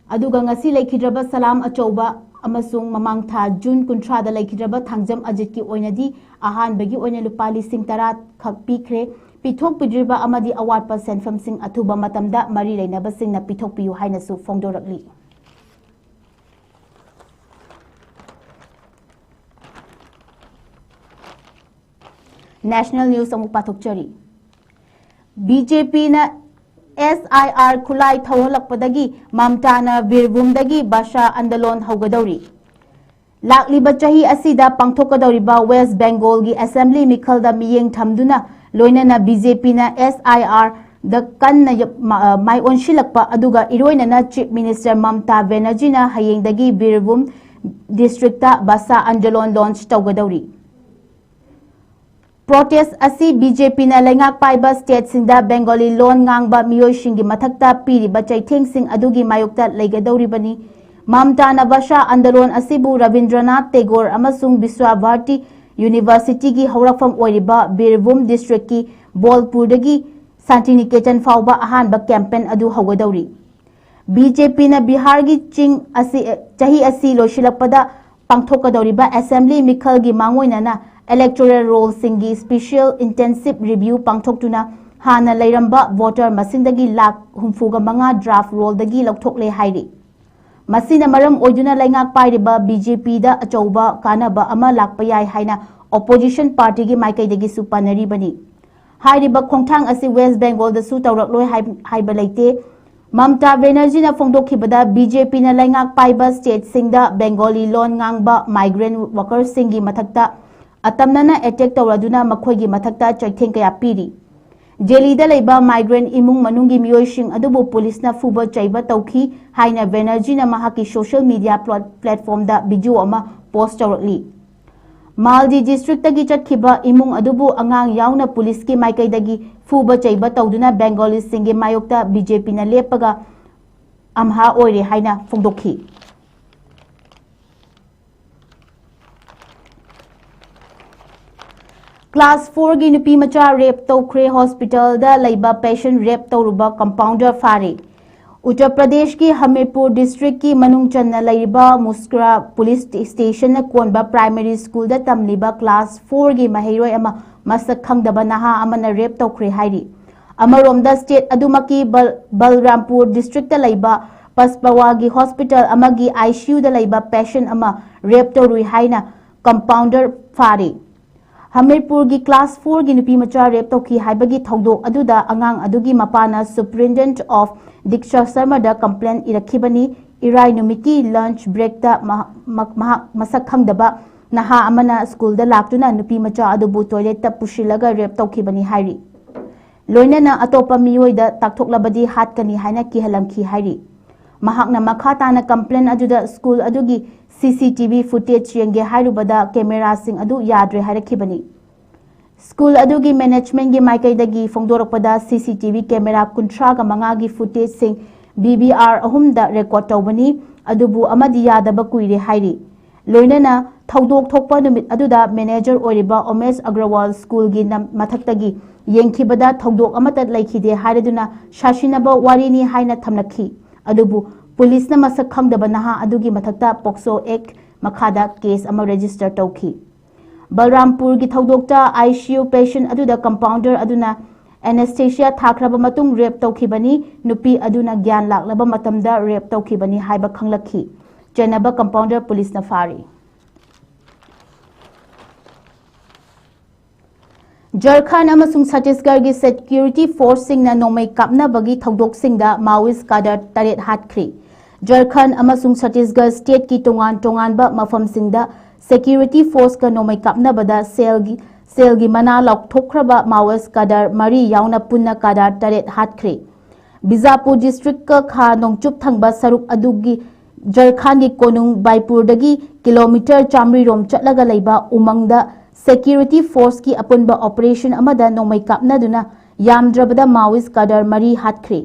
ꯑꯗꯨꯒ ꯉꯁꯤ ꯂꯩꯈꯤꯗ꯭ꯔꯕ ꯁꯂꯥꯝ ꯑꯆꯧꯕ ꯑꯃꯁꯨꯡ ꯃꯃꯥꯡ ꯊꯥ ꯖꯨꯟ ꯀꯨꯟꯊ꯭ꯔꯥꯗ ꯂꯩꯈꯤꯗ꯭ꯔꯕ ꯊꯥꯡꯖꯝ ꯑꯖꯤꯠꯀꯤ ꯑꯣꯏꯅꯗꯤ ꯑꯍꯥꯟꯕꯒꯤ ꯑꯣꯏꯅ ꯂꯨꯄꯥ ꯂꯤꯁꯤꯡ ꯇꯔꯥ ꯈꯛ ꯄꯤꯈ꯭ꯔꯦ꯫ ꯄꯤꯊꯣꯛꯄꯤꯗ꯭ꯔꯤꯕ ꯑꯃꯗꯤ ꯑꯋꯥꯠꯄ ꯁꯦꯟꯐꯝꯁꯤꯡ ꯑꯊꯨꯕ ꯃꯇꯝꯗ ꯃꯔꯤ ꯂꯩꯅꯕꯁꯤꯡꯅ ꯄꯤꯊꯣꯛꯄꯤꯌꯨ ꯍꯥꯏꯅꯁꯨ ꯐꯣꯡꯗꯣꯔꯛꯂꯤ꯫ National news ꯑꯃꯨꯛ ꯄꯥꯊꯣꯛꯆꯔꯤ꯫ BJPꯅ SIR ꯈꯨꯠꯂꯥꯏ ꯊꯧꯍꯜꯂꯛꯄꯗꯒꯤ ꯃꯝꯇꯥꯅ ꯕꯤꯔꯚꯨꯝꯗꯒꯤ ꯚꯥꯁꯥ ꯑꯟꯗꯣꯂꯟ ꯍꯧꯒꯗꯧꯔꯤ꯫ ꯂꯥꯛꯂꯤꯕ ꯆꯍꯤ ꯑꯁꯤꯗ ꯄꯥꯡꯊꯣꯛꯀꯗꯧꯔꯤꯕ ꯋꯦꯁ ꯕꯦꯡꯒꯣꯜꯒꯤ ꯑꯦꯁꯦꯝꯕ꯭ꯂꯤ ꯃꯤꯈꯜꯗ ꯃꯤꯠꯌꯦꯡ ꯊꯝꯗꯨꯅ ꯂꯣꯏꯅꯅ BJPꯅ SIRꯗ ꯀꯟꯅ ꯌ-, ꯃ-, ꯑ, ꯃꯥꯏ ꯑꯣꯟꯁꯤꯜꯂꯛꯄ ꯑꯗꯨꯒ ꯏꯔꯣꯏꯅꯅ Chief Minister ꯃꯝꯇꯥ ꯕꯦꯅꯔꯖꯤꯅ ꯍꯌꯦꯡꯗꯒꯤ ꯕꯤꯔꯚꯨꯝ districtꯇ ꯚꯥꯁꯥ ꯑꯟꯗꯣꯂꯟ launch ꯇꯧꯒꯗꯧꯔꯤ꯫ Protest ꯑꯁꯤ ꯕꯤ ꯖꯦ ꯄꯤꯅ ꯂꯩꯉꯥꯛ ꯄꯥꯏꯕ ꯁ꯭ꯇꯦꯠꯁꯤꯡꯗ ꯕꯦꯡꯒꯣꯂꯤ ꯂꯣꯟ ꯉꯥꯡꯕ ꯃꯤꯑꯣꯏꯁꯤꯡꯒꯤ ꯃꯊꯛꯇ ꯄꯤꯔꯤꯕ ꯆꯩꯊꯦꯡꯁꯤꯡ ꯑꯗꯨꯒꯤ ꯃꯥꯌꯣꯛꯇ ꯂꯩꯒꯗꯧꯔꯤꯕꯅꯤ꯫ ꯃꯝꯇꯥꯅ ꯚꯥꯁꯥ ꯑꯟꯗꯣꯂꯣꯟ ꯑꯁꯤꯕꯨ ꯔꯕꯤꯟꯗ꯭ꯔꯅꯥꯊ ꯇꯦꯒꯣꯔ ꯑꯃꯁꯨꯡ ꯕꯤꯁ꯭ꯋꯥꯚꯥꯔꯇꯤ ꯌꯨꯅꯤꯚꯔꯁꯤꯇꯤꯒꯤ ꯍꯧꯔꯛꯐꯝ ꯑꯣꯏꯔꯤꯕ ꯕꯤꯔꯚꯨꯝ ꯗꯤꯁꯇ꯭ꯔꯤꯛꯀꯤ ꯕꯣꯜꯄꯨꯔꯗꯒꯤ ꯁꯥꯟꯇꯤꯅꯤꯀꯦꯇꯟ ꯐꯥꯎꯕ ꯑꯍꯥꯟꯕ ꯀꯦꯝꯄꯦꯟ ꯑꯗꯨ ꯍꯧꯒꯗꯧꯔꯤ꯫ ꯕꯤ ꯖꯦ ꯄꯤꯅ ꯕꯤꯍꯥꯔꯒꯤ ꯆꯤꯡ ꯑꯁꯤ, ꯆꯍꯤ ꯑꯁꯤ ꯂꯣꯏꯁꯤꯜꯂꯛꯄꯗ ꯄꯥꯡꯊꯣꯛꯀꯗꯧꯔꯤꯕ ꯑꯦꯁꯦꯝꯕ꯭ꯂꯤ ꯃꯤꯈꯜꯒꯤ ꯃꯥꯡꯑꯣꯏꯅꯅ electoral rollꯁꯤꯡꯒꯤ special intensive review ꯄꯥꯡꯊꯣꯛꯇꯨꯅ ꯍꯥꯟꯅ ꯂꯩꯔꯝꯕ voter ꯃꯁꯤꯡꯗꯒꯤ ꯂꯥꯈ ꯍꯨꯝꯐꯨꯒ ꯃꯉꯥ draft rollꯗꯒꯤ ꯂꯧꯊꯣꯛꯂꯦ ꯍꯥꯏꯔꯤ꯫ ꯃꯁꯤꯅ ꯃꯔꯝ ꯑꯣꯏꯗꯨꯅ ꯂꯩꯉꯥꯛ ꯄꯥꯏꯔꯤꯕ ꯕꯤ ꯖꯦ ꯄꯤꯗ ꯑꯆꯧꯕ ꯀꯥꯟꯅꯕ ꯑꯃ ꯂꯥꯛꯄ ꯌꯥꯏ ꯍꯥꯏꯅ opposition partyꯒꯤ ꯃꯥꯏꯀꯩꯗꯒꯤꯁꯨ ꯄꯥꯅꯔꯤꯕꯅꯤ꯫ ꯍꯥꯏꯔꯤꯕ ꯈꯣꯡꯊꯥꯡ ꯑꯁꯤ ꯋꯦꯁ ꯕꯦꯡꯒꯣꯜꯗꯁꯨ ꯇꯧꯔꯛꯂꯣꯏ ꯍꯥꯏ-, ꯍꯥꯏꯕ ꯂꯩꯇꯦ꯫ ꯃꯝꯇꯥ ꯕꯦꯅꯔꯖꯤꯅ ꯐꯣꯡꯗꯣꯛꯈꯤꯕꯗ, ꯕꯤ ꯖꯦ ꯄꯤꯅ ꯂꯩꯉꯥꯛ ꯄꯥꯏꯕ ꯁ꯭ꯇꯦꯠꯁꯤꯡꯗ ꯕꯦꯡꯒꯣꯂꯤ ꯂꯣꯟ ꯉꯥꯡꯕ migrant workerꯁꯤꯡꯒꯤ ꯃꯊꯛꯇ ꯑꯇꯝꯅꯅ attack ꯇꯧꯔꯗꯨꯅ ꯃꯈꯣꯏꯒꯤ ꯃꯊꯛꯇ ꯆꯩꯊꯦꯡ ꯀꯌꯥ ꯄꯤꯔꯤ꯫ ꯗꯦꯜꯂꯤꯗ ꯂꯩꯕ migrant ꯏꯃꯨꯡ ꯃꯅꯨꯡꯒꯤ ꯃꯤꯑꯣꯏꯁꯤꯡ ꯑꯗꯨꯕꯨ ꯄꯨꯂꯤꯁꯅ ꯐꯨꯕ ꯆꯩꯕ ꯇꯧꯈꯤ ꯍꯥꯏꯅ ꯕꯦꯅꯔꯖꯤꯅ ꯃꯍꯥꯛꯀꯤ social media plot-, platformꯗ video ꯑꯃ post ꯇꯧꯔꯛꯂꯤ꯫ ꯃꯥꯜꯗꯤ ꯗꯤꯁꯇ꯭ꯔꯤꯛꯇꯒꯤ ꯆꯠꯈꯤꯕ ꯏꯃꯨꯡ ꯑꯗꯨꯕꯨ ꯑꯉꯥꯡ ꯌꯥꯎꯅ ꯄꯨꯂꯤꯁꯀꯤ ꯃꯥꯏꯀꯩꯗꯒꯤ ꯐꯨꯕ ꯆꯩꯕ ꯇꯧꯗꯨꯅ ꯕꯦꯡꯒꯣꯂꯤꯁꯤꯡꯒꯤ ꯃꯥꯌꯣꯛꯇ ꯕꯤ ꯖꯦ ꯄꯤꯅ ꯂꯦꯞꯄꯒ ꯑꯝꯍꯥ ꯑꯣꯏꯔꯦ ꯍꯥꯏꯅ ꯐꯣꯡꯗꯣꯛꯈꯤ꯫ Class fourꯒꯤ ꯅꯨꯄꯤ ꯃꯆꯥ rape ꯇꯧꯈ꯭ꯔꯦ꯫ Hospitalꯗ ꯂꯩꯕ patient rape ꯇꯧꯔꯨꯕ compounder ꯐꯥꯔꯦ꯫ ꯎꯠꯇꯔ ꯄ꯭ꯔꯗꯦꯁꯀꯤ ꯍꯃꯤꯔꯄꯨꯔ ꯗꯤꯁꯇ꯭ꯔꯤꯛꯀꯤ ꯃꯅꯨꯡ ꯆꯟꯅ ꯂꯩꯔꯤꯕ ꯃꯨꯁꯀ꯭ꯔꯥ ꯄꯨꯂꯤꯁ ꯁ꯭ꯇꯦ-, ꯁ꯭ꯇꯦꯁꯟꯅ ꯀꯣꯟꯕ primary schoolꯗ ꯇꯝꯂꯤꯕ class fourꯒꯤ ꯃꯍꯩꯔꯣꯏ ꯑꯃ ꯃꯁꯛ ꯈꯪꯗꯕ ꯅꯍꯥ ꯑꯃꯅ rape ꯇꯧꯈ꯭ꯔꯦ ꯍꯥꯏꯔꯤ꯫ ꯑꯃꯔꯣꯝꯗ, state ꯑꯗꯨꯃꯛꯀꯤ ꯕꯜ-, ꯕꯜꯔꯥꯝꯄꯨꯔ ꯗꯤꯁꯇ꯭ꯔꯤꯛꯇ ꯂꯩꯕ ꯄꯁꯄꯋꯥꯒꯤ hospital ꯑꯃꯒꯤ I C Uꯗ ꯂꯩꯕ patient ꯑꯃ rape ꯇꯧꯔꯨꯏ ꯍꯥꯏꯅ compounder ꯐꯥꯔꯤ꯫ ꯍꯃꯤꯔꯄꯨꯔꯒꯤ class fourꯒꯤ ꯅꯨꯄꯤ ꯃꯆꯥ rape ꯇꯧꯈꯤ ꯍꯥꯏꯕꯒꯤ ꯊꯧꯗꯣꯛ ꯑꯗꯨꯗ ꯑꯉꯥꯡ ꯑꯗꯨꯒꯤ ꯃꯄꯥꯅ Superintendent of Diksha Sharmada complaint ꯏꯔꯛꯈꯤꯕꯅꯤ꯫ ꯏꯔꯥꯏ ꯅꯨꯃꯤꯠꯀꯤ lunch breakꯇ ꯃꯍ-, ꯃ-, ꯃꯍꯥꯛ ꯃꯁꯛ ꯈꯪꯗꯕ ꯅꯍꯥ ꯑꯃꯅ schoolꯗ ꯂꯥꯛꯇꯨꯅ ꯅꯨꯄꯤ ꯃꯆꯥ ꯑꯗꯨꯕꯨ toiletꯇ ꯄꯨꯁꯤꯜꯂꯒ rape ꯇꯧꯈꯤꯕꯅꯤ ꯍꯥꯏꯔꯤ꯫ ꯂꯣꯏꯅꯅ ꯑꯇꯣꯞꯄ ꯃꯤꯑꯣꯏꯗ ꯇꯥꯛꯊꯣꯛꯂꯕꯗꯤ ꯍꯥꯠꯀꯅꯤ ꯍꯥꯏꯅ ꯀꯤꯍꯜꯂꯝꯈꯤ ꯍꯥꯏꯔꯤ꯫ ꯃꯍꯥꯛꯅ ꯃꯈꯥ ꯇꯥꯅ complaint ꯑꯗꯨꯗ school ꯑꯗꯨꯒꯤ C C T V footage ꯌꯦꯡꯒꯦ ꯍꯥꯏꯔꯨꯕꯗ cameraꯁꯤꯡ ꯑꯗꯨ ꯌꯥꯗ꯭ꯔꯦ ꯍꯥꯏꯔꯛꯈꯤꯕꯅꯤ꯫ ꯁ꯭ꯀꯨꯜ ꯑꯗꯨꯒꯤ ꯃꯦꯅꯦꯖꯃꯦꯟꯒꯤ ꯃꯥꯏꯀꯩꯗꯒꯤ ꯐꯣꯡꯗꯣꯔꯛꯄꯗ, ꯁꯤ ꯁꯤ ꯇꯤ ꯚꯤ ꯀꯦꯃꯦꯔꯥ ꯀꯨꯟꯊ꯭ꯔꯥꯒ ꯃꯉꯥꯒꯤ ꯐꯨꯇꯦꯖꯁꯤꯡ ꯕꯤ ꯕꯤ ꯑꯥꯔ ꯑꯍꯨꯝꯗ ꯔꯦꯀꯣꯔꯗ ꯇꯧꯕꯅꯤ, ꯑꯗꯨꯕꯨ ꯑꯃꯗꯤ ꯌꯥꯗꯕ ꯀꯨꯏꯔꯦ ꯍꯥꯏꯔꯤ꯫ ꯂꯣꯏꯅꯅ ꯊꯧꯗꯣꯛ ꯊꯣꯛꯄ ꯅꯨꯃꯤꯠ ꯑꯗꯨꯗ ꯃꯦꯅꯦꯖꯔ ꯑꯣꯏꯔꯤꯕ ꯎꯃꯦꯁ ꯑꯒ꯭ꯔꯋꯥꯜ ꯁ꯭ꯀꯨꯜꯒꯤ ꯅꯝ-, ꯃꯊꯛꯇꯒꯤ ꯌꯦꯡꯈꯤꯕꯗ ꯊꯧꯗꯣꯛ ꯑꯃꯠꯇ ꯂꯩꯈꯤꯗꯦ ꯍꯥꯏꯔꯗꯨꯅ ꯁꯥꯁꯤꯟꯅꯕ ꯋꯥꯔꯤꯅꯤ ꯍꯥꯏꯅ ꯊꯝꯂꯛꯈꯤ꯫ ꯑꯗꯨꯕꯨ ꯄꯨꯂꯤꯁꯅ ꯃꯁꯛ ꯈꯪꯗꯕ ꯅꯍꯥ ꯑꯗꯨꯒꯤ ꯃꯊꯛꯇ ꯄꯣꯛꯁꯣ ꯑꯦꯛ ꯃꯈꯥꯗ ꯀꯦꯁ ꯑꯃ ꯔꯦꯖꯤꯁꯇꯔ ꯇꯧꯈꯤ꯫ ꯕꯜꯔꯥꯝꯄꯨꯔꯒꯤ ꯊꯧꯗꯣꯛꯇ ꯑꯥꯏ ꯁꯤ ꯌꯨ ꯄꯦꯁꯦꯟ ꯑꯗꯨꯗ ꯀꯝꯄꯥꯎꯟꯗꯔ ꯑꯗꯨꯅ ꯑꯦꯅꯦꯁꯊꯦꯁꯤꯌꯥ ꯊꯥꯈ꯭ꯔꯕ ꯃꯇꯨꯡ ꯔꯦꯞ ꯇꯧꯈꯤꯕꯅꯤ꯫ ꯅꯨꯄꯤ ꯑꯗꯨꯅ ꯒ꯭ꯌꯥꯟ ꯂꯥꯛꯂꯕ ꯃꯇꯝꯗ ꯔꯦꯞ ꯇꯧꯈꯤꯕꯅꯤ ꯍꯥꯏꯕ ꯈꯪꯂꯛꯈꯤ꯫ ꯆꯦꯟꯅꯕ ꯀꯝꯄꯥꯎꯟꯗꯔ ꯄꯨꯂꯤꯁꯅ ꯐꯥꯔꯤ꯫ ꯖꯔꯈꯟ ꯑꯃꯁꯨꯡ ꯁꯠꯇꯤꯁꯒꯔꯒꯤ ꯁꯦꯀ꯭ꯌꯨꯔꯤꯇꯤ ꯐꯣꯔꯁꯁꯤꯡꯅ ꯅꯣꯡꯃꯩ ꯀꯥꯞꯅꯕꯒꯤ ꯊꯧꯗꯣꯛꯁꯤꯡꯗ ꯃꯥꯑꯣꯏꯁ ꯀꯥꯗꯔ ꯇꯔꯦꯠ ꯍꯥꯠꯈ꯭ꯔꯤ꯫ ꯖꯔꯈꯟ ꯑꯃꯁꯨꯡ ꯁꯠꯇꯤꯁꯒꯔ ꯁ꯭ꯇꯦꯠꯀꯤ ꯇꯣꯉꯥꯟ ꯇꯣꯉꯥꯟꯕ ꯃꯐꯝꯁꯤꯡꯗ ꯁꯦꯀ꯭ꯌꯨꯔꯤꯇꯤ ꯐꯣꯔꯁꯀ ꯅꯣꯡꯃꯩ ꯀꯥꯞꯅꯕꯗ ꯁꯦꯜꯒꯤ, ꯁꯦꯜꯒꯤ ꯃꯅꯥ ꯂꯥꯎꯊꯣꯛꯈ꯭ꯔꯕ ꯃꯥꯑꯣꯏꯁ ꯀꯥꯗꯔ ꯃꯔꯤ ꯌꯥꯎꯅ ꯄꯨꯟꯅ ꯀꯥꯗꯔ ꯇꯔꯦꯠ ꯍꯥꯠꯈ꯭ꯔꯤ꯫ ꯕꯤꯖꯥꯄꯨꯔ ꯗꯤꯁꯇ꯭ꯔꯤꯛꯀ ꯈꯥ ꯅꯣꯡꯆꯨꯞ ꯊꯪꯕ ꯁꯔꯨꯛ ꯑꯗꯨꯒꯤ ꯖꯔꯈꯥꯟꯒꯤ ꯀꯣꯅꯨꯡ ꯕꯥꯏꯄꯨꯔꯗꯒꯤ ꯀꯤꯂꯣꯃꯤꯇꯔ ꯆꯥꯃꯔꯤ ꯔꯣꯝ ꯆꯠꯂꯒ ꯂꯩꯕ ꯎꯃꯪꯗ ꯁꯦꯀ꯭ꯌꯨꯔꯤꯇꯤ ꯐꯣꯔꯁꯀꯤ ꯑꯄꯨꯟꯕ ꯑꯣꯄꯔꯦꯁꯟ ꯑꯃꯗ ꯅꯣꯡꯃꯩ ꯀꯥꯞꯅꯗꯨꯅ ꯌꯥꯝꯗ꯭ꯔꯕꯗ ꯃꯥꯑꯣꯏꯁ ꯀꯥꯗꯔ ꯃꯔꯤ ꯍꯥꯠꯈ꯭ꯔꯦ꯫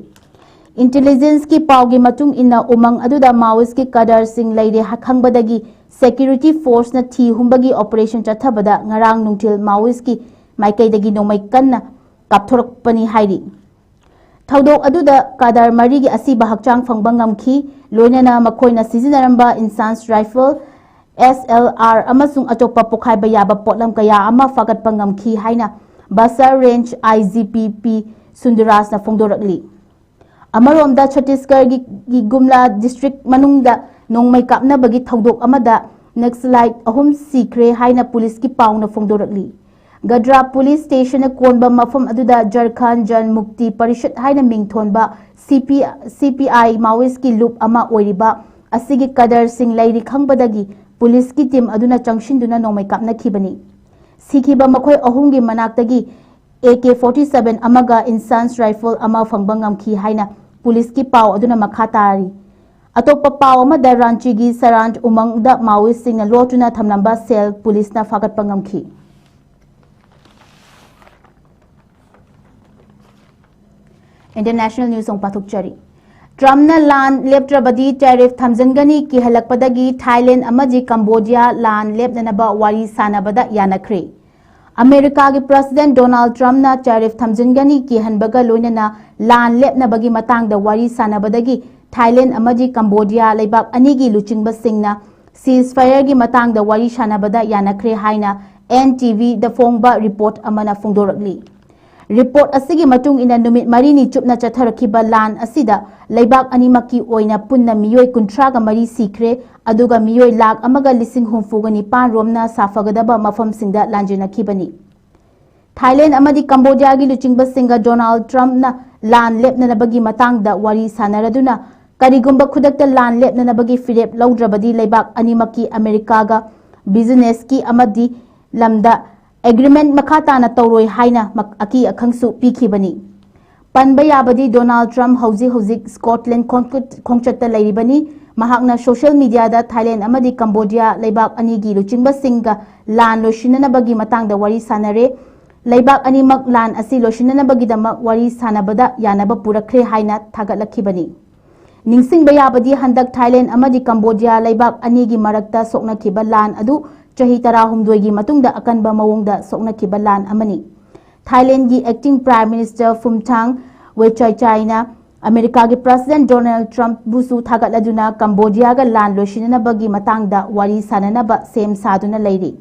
ꯏꯟꯇꯦꯂꯤꯖꯦꯟꯁꯀꯤ ꯄꯥꯎꯒꯤ ꯃꯇꯨꯡ ꯏꯟꯅ, ꯎꯃꯪ ꯑꯗꯨꯗ ꯃꯥꯑꯣꯏꯁꯀꯤ ꯀꯥꯗꯔꯁꯤꯡ ꯂꯩꯔꯦ ꯈꯪꯕꯗꯒꯤ ꯁꯦꯀ꯭ꯌꯨꯔꯤꯇꯤ ꯐꯣꯔꯁꯅ ꯊꯤ ꯍꯨꯝꯕꯒꯤ ꯑꯣꯄꯔꯦꯁꯟ ꯆꯠꯊꯕꯗ ꯉꯔꯥꯡ ꯅꯨꯡꯊꯤꯜ ꯃꯥꯑꯣꯏꯁꯀꯤ ꯃꯥꯏꯀꯩꯗꯒꯤ ꯅꯣꯡꯃꯩ ꯀꯟꯅ ꯀꯥꯞꯊꯣꯔꯛꯄꯅꯤ ꯍꯥꯏꯔꯤ꯫ ꯊꯧꯗꯣꯛ ꯑꯗꯨꯗ ꯀꯥꯗꯔ ꯃꯔꯤꯒꯤ ꯑꯁꯤꯕ ꯍꯛꯆꯥꯡ ꯐꯪꯕ ꯉꯝꯈꯤ, ꯂꯣꯏꯅꯅ ꯃꯈꯣꯏꯅ ꯁꯤꯖꯤꯟꯅꯔꯝꯕ ꯏꯟꯁꯥꯟꯁ ꯔꯥꯏꯐꯜ, ꯑꯦꯁ ꯑꯦꯜ ꯑꯥꯔ ꯑꯃꯁꯨꯡ ꯑꯇꯣꯞꯄ ꯄꯣꯈꯥꯏꯕ ꯌꯥꯕ ꯄꯣꯠꯂꯝ ꯀꯌꯥ ꯑꯃ ꯐꯥꯒꯠꯄ ꯉꯝꯈꯤ ꯍꯥꯏꯅ ꯕꯁꯔ ꯔꯦꯟꯖ ꯑꯥꯏ ꯖꯤ ꯄꯤ ꯄꯤ ꯁꯨꯟꯗꯔꯥꯖꯅ ꯐꯣꯡꯗꯣꯔꯛꯂꯤ꯫ ꯑꯃꯔꯣꯝꯗ, ꯆꯠꯇꯤꯁꯒꯔꯒꯤ ꯒꯤ ꯒꯨꯝꯂꯥ ꯗꯤꯁꯇ꯭ꯔꯤꯛ ꯃꯅꯨꯡꯗ ꯅꯣꯡꯃꯩ ꯀꯥꯞꯅꯕꯒꯤ ꯊꯧꯗꯣꯛ ꯑꯃꯗ ꯅꯛꯁꯂꯥꯏꯠ ꯑꯍꯨꯝ ꯁꯤꯈ꯭ꯔꯦ ꯍꯥꯏꯅ ꯄꯨꯂꯤꯁꯀꯤ ꯄꯥꯎꯅ ꯐꯣꯡꯗꯣꯔꯛꯂꯤ꯫ ꯒꯗ꯭ꯔꯥ ꯄꯨꯂꯤꯁ ꯁ꯭ꯇꯦꯁꯟꯅ ꯀꯣꯟꯕ ꯃꯐꯝ ꯑꯗꯨꯗ ꯖꯔꯈꯥꯟ ꯖꯟ ꯃꯨꯛꯇꯤ ꯄꯔꯤꯁꯠ ꯍꯥꯏꯅ ꯃꯤꯡꯊꯣꯟꯕ ꯁꯤ ꯄꯤ, ꯁꯤ ꯄꯤ ꯑꯥꯏ ꯃꯥꯑꯣꯏꯁꯀꯤ ꯂꯨꯞ ꯑꯃ ꯑꯣꯏꯔꯤꯕ ꯑꯁꯤꯒꯤ ꯀꯗꯔꯁꯤꯡ ꯂꯩꯔꯤ ꯈꯪꯕꯗꯒꯤ ꯄꯨꯂꯤꯁꯀꯤ ꯇꯤꯝ ꯑꯗꯨꯅ ꯆꯪꯁꯤꯟꯗꯨꯅ ꯅꯣꯡꯃꯩ ꯀꯥꯞꯅꯈꯤꯕꯅꯤ꯫ ꯁꯤꯈꯤꯕ ꯃꯈꯣꯏ ꯑꯍꯨꯝꯒꯤ ꯃꯅꯥꯛꯇꯒꯤ ꯑꯦ ꯀꯦ ꯐꯣꯔꯇꯤ ꯁꯚꯦꯟ ꯑꯃꯒ ꯏꯟꯁꯥꯟꯁ ꯔꯥꯏꯐꯜ ꯑꯃ ꯐꯪꯕ ꯉꯝꯈꯤ ꯍꯥꯏꯅ ꯄꯨꯂꯤꯁꯀꯤ ꯄꯥꯎ ꯑꯗꯨꯅ ꯃꯈꯥ ꯇꯥꯔꯤ꯫ ꯑꯇꯣꯞꯄ ꯄꯥꯎ ꯑꯃꯗ, ꯔꯥꯟꯆꯤꯒꯤ ꯁꯔꯥꯟ ꯎꯃꯪꯗ ꯃꯥꯑꯣꯏꯁꯤꯡꯅ ꯂꯣꯠꯇꯨꯅ ꯊꯝꯂꯝꯕ ꯁꯦꯜ ꯄꯨꯂꯤꯁꯅ ꯐꯥꯒꯠꯄ ꯉꯝꯈꯤ꯫ International news ꯑꯃꯨꯛ ꯄꯥꯊꯣꯛꯆꯔꯤ꯫ ꯇ꯭ꯔꯝꯞꯅ ꯂꯥꯟ ꯂꯦꯞꯇ꯭ꯔꯕꯗꯤ ꯇꯦꯔꯤꯐ ꯊꯝꯖꯤꯟꯒꯅꯤ ꯀꯤꯍꯜꯂꯛꯄꯗꯒꯤ ꯊꯥꯏꯂꯦꯟ ꯑꯃꯗꯤ ꯀꯝꯕꯣꯗꯤꯌꯥ ꯂꯥꯟ ꯂꯦꯞꯅꯅꯕ ꯋꯥꯔꯤ ꯁꯥꯟꯅꯕꯗ ꯌꯥꯅꯈ꯭ꯔꯦ꯫ ꯑꯃꯦꯔꯤꯀꯥꯒꯤ ꯄ꯭ꯔꯁꯤꯗꯦꯟ ꯗꯣꯅꯥꯜꯗ ꯇ꯭ꯔꯝꯞꯅ ꯇꯦꯔꯤꯐ ꯊꯝꯖꯤꯟꯒꯅꯤ ꯀꯤꯍꯟꯕꯒ ꯂꯣꯏꯅꯅ ꯂꯥꯟ ꯂꯦꯞꯅꯕꯒꯤ ꯃꯇꯥꯡꯗ ꯋꯥꯔꯤ ꯁꯥꯟꯅꯕꯗꯒꯤ ꯊꯥꯏꯂꯦꯟ ꯑꯃꯗꯤ ꯀꯝꯕꯣꯗꯤꯌꯥ ꯂꯩꯕꯥꯛ ꯑꯅꯤꯒꯤ ꯂꯨꯆꯤꯡꯕꯁꯤꯡꯅ ꯁꯤꯖꯐꯥꯌꯔꯒꯤ ꯃꯇꯥꯡꯗ ꯋꯥꯔꯤ ꯁꯥꯟꯅꯕꯗ ꯌꯥꯅꯈ꯭ꯔꯦ ꯍꯥꯏꯅ ꯑꯦꯟ ꯇꯤ ꯚꯤꯗ ꯐꯣꯡꯕ ꯔꯤꯄꯣꯔꯠ ꯑꯃꯅ ꯐꯣꯡꯗꯣꯔꯛꯂꯤ꯫ ꯔꯤꯄꯣꯔꯠ ꯑꯁꯤꯒꯤ ꯃꯇꯨꯡ ꯏꯟꯅ ꯅꯨꯃꯤꯠ ꯃꯔꯤꯅꯤ ꯆꯨꯞꯅ ꯆꯠꯊꯔꯛꯈꯤꯕ ꯂꯥꯟ ꯑꯁꯤꯗ ꯂꯩꯕꯥꯛ ꯑꯅꯤꯃꯛꯀꯤ ꯑꯣꯏꯅ ꯄꯨꯟꯅ ꯃꯤꯑꯣꯏ ꯀꯨꯟꯊ꯭ꯔꯥꯒ ꯃꯔꯤ ꯁꯤꯈ꯭ꯔꯦ, ꯑꯗꯨꯒ ꯃꯤꯑꯣꯏ ꯂꯥꯈ ꯑꯃꯒ ꯂꯤꯁꯤꯡ ꯍꯨꯝꯐꯨꯒ ꯅꯤꯄꯥꯟ ꯔꯣꯝꯅ ꯁꯥꯐꯒꯗꯕ ꯃꯐꯝꯁꯤꯡꯗ ꯂꯥꯟꯖꯦꯟꯅꯈꯤꯕꯅꯤ꯫ ꯊꯥꯏꯂꯦꯟ ꯑꯃꯗꯤ ꯀꯝꯕꯣꯗꯤꯌꯥꯒꯤ ꯂꯨꯆꯤꯡꯕꯁꯤꯡꯒ ꯗꯣꯅꯥꯜꯗ ꯇ꯭ꯔꯝꯞꯅ ꯂꯥꯟ ꯂꯦꯞꯅꯅꯕꯒꯤ ꯃꯇꯥꯡꯗ ꯋꯥꯔꯤ ꯁꯥꯟꯅꯔꯗꯨꯅ, ꯀꯔꯤꯒꯨꯝꯕ ꯈꯨꯗꯛꯇ ꯂꯥꯟ ꯂꯦꯞꯅꯅꯕꯒꯤ ꯐꯤꯔꯦꯞ ꯂꯧꯗ꯭ꯔꯕꯗꯤ ꯂꯩꯕꯥꯛ ꯑꯅꯤꯃꯛꯀꯤ ꯑꯃꯦꯔꯤꯀꯥꯒ ꯕꯤꯖꯤꯅꯦꯁꯀꯤ ꯑꯃꯗꯤ ꯂꯝꯗ ꯑꯦꯒ꯭ꯔꯤꯃꯦꯟꯠ ꯃꯈꯥ ꯇꯥꯅ ꯇꯧꯔꯣꯏ ꯍꯥꯏꯅ ꯃꯛ-, ꯑꯀꯤ ꯑꯈꯪꯁꯨ ꯄꯤꯈꯤꯕꯅꯤ꯫ ꯄꯟꯕ ꯌꯥꯕꯗꯤ ꯗꯣꯅꯥꯜꯗ ꯇ꯭ꯔꯝꯞ ꯍꯧꯖꯤꯛ ꯍꯧꯖꯤꯛ ꯁ꯭ꯀꯣꯠꯂꯦꯟꯗ ꯈꯣꯡꯆꯠ-, ꯈꯣꯡꯆꯠꯇ ꯂꯩꯔꯤꯕꯅꯤ꯫ ꯃꯍꯥꯛꯅ ꯁꯣꯁꯤꯌꯦꯜ ꯃꯤꯗꯤꯌꯥꯗ ꯊꯥꯏꯂꯦꯟꯗ ꯑꯃꯗꯤ ꯀꯝꯕꯣꯗꯤꯌꯥ ꯂꯩꯕꯥꯛ ꯑꯅꯤꯒꯤ ꯂꯨꯆꯤꯡꯕꯁꯤꯡꯒ ꯂꯥꯟ ꯂꯣꯏꯁꯤꯟꯅꯅꯕꯒꯤ ꯃꯇꯥꯡꯗ ꯋꯥꯔꯤ ꯁꯥꯟꯅꯔꯦ꯫ ꯂꯩꯕꯥꯛ ꯑꯅꯤꯃꯛ ꯂꯥꯟ ꯑꯁꯤ ꯂꯣꯏꯁꯤꯟꯅꯅꯕꯒꯤꯗꯃꯛ ꯋꯥꯔꯤ ꯁꯥꯟꯅꯕꯗ ꯌꯥꯅꯕ ꯄꯨꯔꯛꯈ꯭ꯔꯦ ꯍꯥꯏꯅ ꯊꯥꯒꯠꯂꯛꯈꯤꯕꯅꯤ꯫ ꯅꯤꯡꯁꯤꯡꯕ ꯌꯥꯕꯗꯤ ꯍꯟꯗꯛ ꯊꯥꯏꯂꯦꯟꯗ ꯑꯃꯗꯤ ꯀꯝꯕꯣꯗꯤꯌꯥ ꯂꯩꯕꯥꯛ ꯑꯅꯤꯒꯤ ꯃꯔꯛꯇ ꯁꯣꯛꯅꯈꯤꯕ ꯂꯥꯟ ꯑꯗꯨ ꯆꯍꯤ ꯇꯔꯥꯍꯨꯝꯗꯣꯏꯒꯤ ꯃꯇꯨꯡꯗ ꯑꯀꯟꯕ ꯃꯑꯣꯡꯗ ꯁꯣꯛꯅꯈꯤꯕ ꯂꯥꯟ ꯑꯃꯅꯤ꯫ ꯊꯥꯏꯂꯦꯟꯗꯒꯤ acting prime minister ꯐꯨꯝꯊꯥꯡ ꯋꯦꯆꯥꯏꯆꯥꯏꯅ ꯑꯃꯦꯔꯤꯀꯥꯒꯤ ꯄ꯭ꯔꯁꯤꯗꯦꯟ ꯗꯣꯅꯥꯜꯗ ꯇ꯭ꯔꯝꯞꯕꯨꯁꯨ ꯊꯥꯒꯠꯂꯗꯨꯅ ꯀꯝꯕꯣꯗꯤꯌꯥꯒ ꯂꯥꯟ ꯂꯣꯏꯁꯤꯟꯅꯅꯕꯒꯤ ꯃꯇꯥꯡꯗ ꯋꯥꯔꯤ ꯁꯥꯟꯅꯅꯕ ꯁꯦꯝ ꯁꯥꯗꯨꯅ ꯂꯩꯔꯤ꯫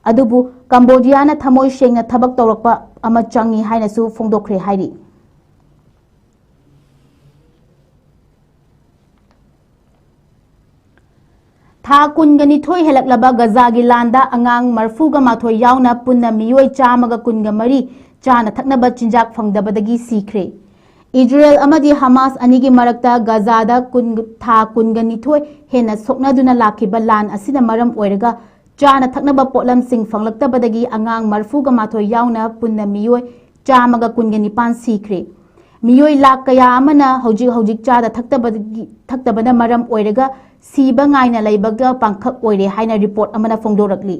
ꯑꯗꯨꯕꯨ ꯀꯝꯕꯣꯗꯤꯌꯥꯅ ꯊꯃꯣꯏ ꯁꯦꯡꯅ ꯊꯕꯛ ꯇꯧꯔꯛꯄ ꯑꯃ ꯆꯪꯏ ꯍꯥꯏꯅꯁꯨ ꯐꯣꯡꯗꯣꯛꯈ꯭ꯔꯦ ꯍꯥꯏꯔꯤ꯫ ꯊꯥ ꯀꯨꯟꯒ ꯅꯤꯊꯣꯏ ꯍꯦꯜꯂꯛꯂꯕ ꯒꯖꯥꯒꯤ ꯂꯥꯟꯗ ꯑꯉꯥꯡ ꯃꯔꯐꯨꯒ ꯃꯥꯊꯣꯏ ꯌꯥꯎꯅ ꯄꯨꯟꯅ ꯃꯤꯑꯣꯏ ꯆꯥꯝꯃꯒ ꯀꯨꯟꯒ ꯃꯔꯤ ꯆꯥꯅ ꯊꯛꯅꯕ ꯆꯤꯟꯖꯥꯛ ꯐꯪꯗꯕꯗꯒꯤ ꯁꯤꯈ꯭ꯔꯦ꯫ ꯏꯖꯔꯦꯜ ꯑꯃꯗꯤ ꯍꯃꯥꯁ ꯑꯅꯤꯒꯤ ꯃꯔꯛꯇ ꯒꯖꯥꯗ ꯀꯨꯟ, ꯊꯥ ꯀꯨꯟꯒ ꯅꯤꯊꯣꯏ ꯍꯦꯟꯅ ꯁꯣꯛꯅꯗꯨꯅ ꯂꯥꯛꯈꯤꯕ ꯂꯥꯟ ꯑꯁꯤꯅ ꯃꯔꯝ ꯑꯣꯏꯔꯒ ꯆꯥꯅ ꯊꯛꯅꯕ ꯄꯣꯠꯂꯝꯁꯤꯡ ꯐꯪꯂꯛꯇꯕꯗꯒꯤ ꯑꯉꯥꯡ ꯃꯔꯐꯨꯒ ꯃꯥꯊꯣꯏ ꯌꯥꯎꯅ ꯄꯨꯟꯅ ꯃꯤꯑꯣꯏ ꯆꯥꯝꯃꯒ ꯀꯨꯟꯒ ꯅꯤꯄꯥꯟ ꯁꯤꯈ꯭ꯔꯦ꯫ ꯃꯤꯑꯣꯏ ꯂꯥꯈ ꯀꯌꯥ ꯑꯃꯅ ꯍꯧꯖꯤꯛ ꯍꯧꯖꯤꯛ ꯆꯥꯗ ꯊꯛꯇꯕꯗꯒꯤ, ꯊꯛꯇꯕꯅ ꯃꯔꯝ ꯑꯣꯏꯔꯒ ꯁꯤꯕ ꯉꯥꯏꯅ ꯂꯩꯕꯒ ꯄꯥꯡꯈꯛ ꯑꯣꯏꯔꯦ ꯍꯥꯏꯅ ꯔꯤꯄꯣꯔꯠ ꯑꯃꯅ ꯐꯣꯡꯗꯣꯔꯛꯂꯤ꯫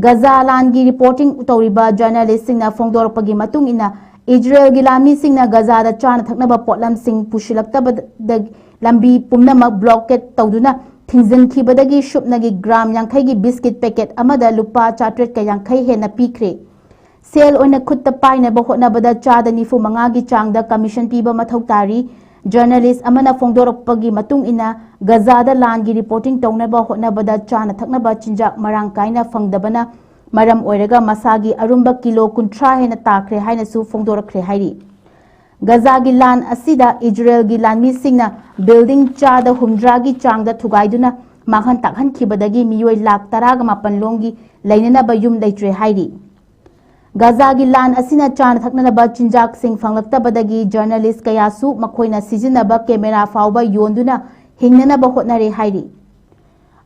ꯒꯖꯥ ꯂꯥꯟꯒꯤ ꯔꯤꯄꯣꯔꯇꯤꯡ ꯇꯧꯔꯤꯕ ꯖꯔꯅꯦꯂꯤꯁꯁꯤꯡꯅ ꯐꯣꯡꯗꯣꯔꯛꯄꯒꯤ ꯃꯇꯨꯡ ꯏꯟꯅ, ꯏꯖꯔꯦꯜꯒꯤ ꯂꯥꯟꯃꯤꯁꯤꯡꯅ ꯒꯖꯥꯗ ꯆꯥꯅ ꯊꯛꯅꯕ ꯄꯣꯠꯂꯝꯁꯤꯡ ꯄꯨꯁꯤꯜꯂꯛꯇꯕꯗ ꯂꯝꯕꯤ ꯄꯨꯝꯅꯃꯛ ꯕ꯭ꯂꯣꯀꯦꯠ ꯇꯧꯗꯨꯅ ꯊꯤꯡꯖꯤꯟꯈꯤꯕꯗꯒꯤ ꯁꯨꯞꯅꯒꯤ ꯒ꯭ꯔꯥꯝ ꯌꯥꯡꯈꯩꯒꯤ ꯕꯤꯁꯀꯤꯠ ꯄꯦꯀꯦꯠ ꯑꯃꯗ ꯂꯨꯄꯥ ꯆꯥꯇ꯭ꯔꯦꯠꯀ ꯌꯥꯡꯈꯩ ꯍꯦꯟꯅ ꯄꯤꯈ꯭ꯔꯦ꯫ ꯁꯦꯜ ꯑꯣꯏꯅ ꯈꯨꯠꯇ ꯄꯥꯏꯅꯕ ꯍꯣꯠꯅꯕꯗ ꯆꯥꯗ ꯅꯤꯐꯨ ꯃꯉꯥꯒꯤ ꯆꯥꯡꯗ ꯀꯃꯤꯁꯟ ꯄꯤꯕ ꯃꯊꯧ ꯇꯥꯔꯤ꯫ ꯖꯔꯅꯦꯂꯤꯁ ꯑꯃꯅ ꯐꯣꯡꯗꯣꯔꯛꯄꯒꯤ ꯃꯇꯨꯡ ꯏꯟꯅ, ꯒꯖꯥꯗ ꯂꯥꯟꯒꯤ ꯔꯤꯄꯣꯔꯇꯤꯡ ꯇꯧꯅꯕ ꯍꯣꯠꯅꯕꯗ ꯆꯥꯅ ꯊꯛꯅꯕ ꯆꯤꯟꯖꯥꯛ ꯃꯔꯥꯡ ꯀꯥꯏꯅ ꯐꯪꯗꯕꯅ ꯃꯔꯝ ꯑꯣꯏꯔꯒ ꯃꯁꯥꯒꯤ ꯑꯔꯨꯝꯕ ꯀꯤꯂꯣ ꯀꯨꯟꯊ꯭ꯔꯥ ꯍꯦꯟꯅ ꯇꯥꯈ꯭ꯔꯦ ꯍꯥꯏꯅꯁꯨ ꯐꯣꯡꯗꯣꯔꯛꯈ꯭ꯔꯦ ꯍꯥꯏꯔꯤ꯫ ꯒꯖꯥꯒꯤ ꯂꯥꯟ ꯑꯁꯤꯗ ꯏꯖꯔꯦꯜꯒꯤ ꯂꯥꯟꯃꯤꯁꯤꯡꯅ ꯕꯤꯜꯗꯤꯡ ꯆꯥꯗ ꯍꯨꯝꯗ꯭ꯔꯥꯒꯤ ꯆꯥꯡꯗ ꯊꯨꯒꯥꯏꯗꯨꯅ ꯃꯥꯡꯍꯟ ꯇꯥꯛꯍꯟꯈꯤꯕꯗꯒꯤ ꯃꯤꯑꯣꯏ ꯂꯥꯈ ꯇꯔꯥꯒ ꯃꯥꯄꯟ ꯂꯣꯝꯒꯤ ꯂꯩꯅꯅꯕ ꯌꯨꯝ ꯂꯩꯇ꯭ꯔꯦ ꯍꯥꯏꯔꯤ꯫ ꯒꯖꯥꯒꯤ ꯂꯥꯟ ꯑꯁꯤꯅ ꯆꯥꯅ ꯊꯛꯅꯅꯕ ꯆꯤꯟꯖꯥꯛꯁꯤꯡ ꯐꯪꯂꯛꯇꯕꯗꯒꯤ ꯖꯔꯅꯦꯂꯤꯁ ꯀꯌꯥꯁꯨ ꯃꯈꯣꯏꯅ ꯁꯤꯖꯤꯟꯅꯕ ꯀꯦꯃꯦꯔꯥ ꯐꯥꯎꯕ ꯌꯣꯟꯗꯨꯅ ꯍꯤꯡꯅꯅꯕ ꯍꯣꯠꯅꯔꯦ ꯍꯥꯏꯔꯤ꯫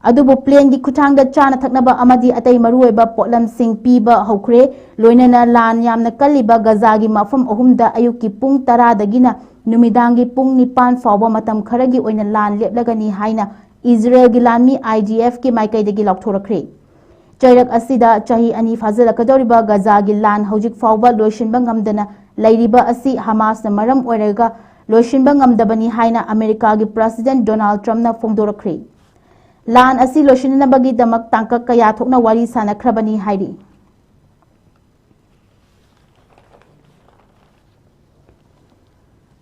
ꯑꯗꯨꯕꯨ ꯄ꯭ꯂꯦꯟꯒꯤ ꯈꯨꯠꯊꯥꯡꯗ ꯆꯥꯅ ꯊꯛꯅꯕ ꯑꯃꯗꯤ ꯑꯇꯩ ꯃꯔꯨꯑꯣꯏꯕ ꯄꯣꯠꯂꯝꯁꯤꯡ ꯄꯤꯕ ꯍꯧꯈ꯭ꯔꯦ꯫ ꯂꯣꯏꯅꯅ ꯂꯥꯟ ꯌꯥꯝꯅ ꯀꯜꯂꯤꯕ ꯒꯖꯥꯒꯤ ꯃꯐꯝ ꯑꯍꯨꯝꯗ ꯑꯌꯨꯛꯀꯤ ꯄꯨꯡ ꯇꯔꯥꯗꯒꯤꯅ ꯅꯨꯃꯤꯗꯥꯡꯒꯤ ꯄꯨꯡ ꯅꯤꯄꯥꯟ ꯐꯥꯎꯕ ꯃꯇꯝ ꯈꯔꯒꯤ ꯑꯣꯏꯅ ꯂꯥꯟ ꯂꯦꯞꯂꯒꯅꯤ ꯍꯥꯏꯅ ꯏꯖꯔꯦꯜꯒꯤ ꯂꯥꯟꯃꯤ IDFꯀꯤ ꯃꯥꯏꯀꯩꯗꯒꯤ ꯂꯥꯎꯊꯣꯔꯛꯈ꯭ꯔꯦ꯫ ꯆꯩꯔꯛ ꯑꯁꯤꯗ ꯆꯍꯤ ꯑꯅꯤ ꯐꯥꯖꯤꯜꯂꯛꯀꯗꯧꯔꯤꯕ ꯒꯖꯥꯒꯤ ꯂꯥꯟ ꯍꯧꯖꯤꯛ ꯐꯥꯎꯕ ꯂꯣꯏꯁꯤꯟꯕ ꯉꯝꯗꯅ ꯂꯩꯔꯤꯕ ꯑꯁꯤ ꯍꯃꯥꯁꯅ ꯃꯔꯝ ꯑꯣꯏꯔꯒ ꯂꯣꯏꯁꯤꯟꯕ ꯉꯝꯗꯕꯅꯤ ꯍꯥꯏꯅ ꯑꯃꯦꯔꯤꯀꯥꯒꯤ ꯄ꯭ꯔꯁꯤꯗꯦꯟ ꯗꯣꯅꯥꯜꯗ ꯇ꯭ꯔꯝꯞꯅ ꯐꯣꯡꯗꯣꯔꯛꯈ꯭ꯔꯦ꯫ ꯂꯥꯟ ꯑꯁꯤ ꯂꯣꯏꯁꯤꯟꯅꯕꯒꯤꯗꯃꯛ ꯇꯥꯡꯀꯛ ꯀꯌꯥ ꯊꯣꯛꯅ ꯋꯥꯔꯤ ꯁꯥꯅꯈ꯭ꯔꯕꯅꯤ ꯍꯥꯏꯔꯤ꯫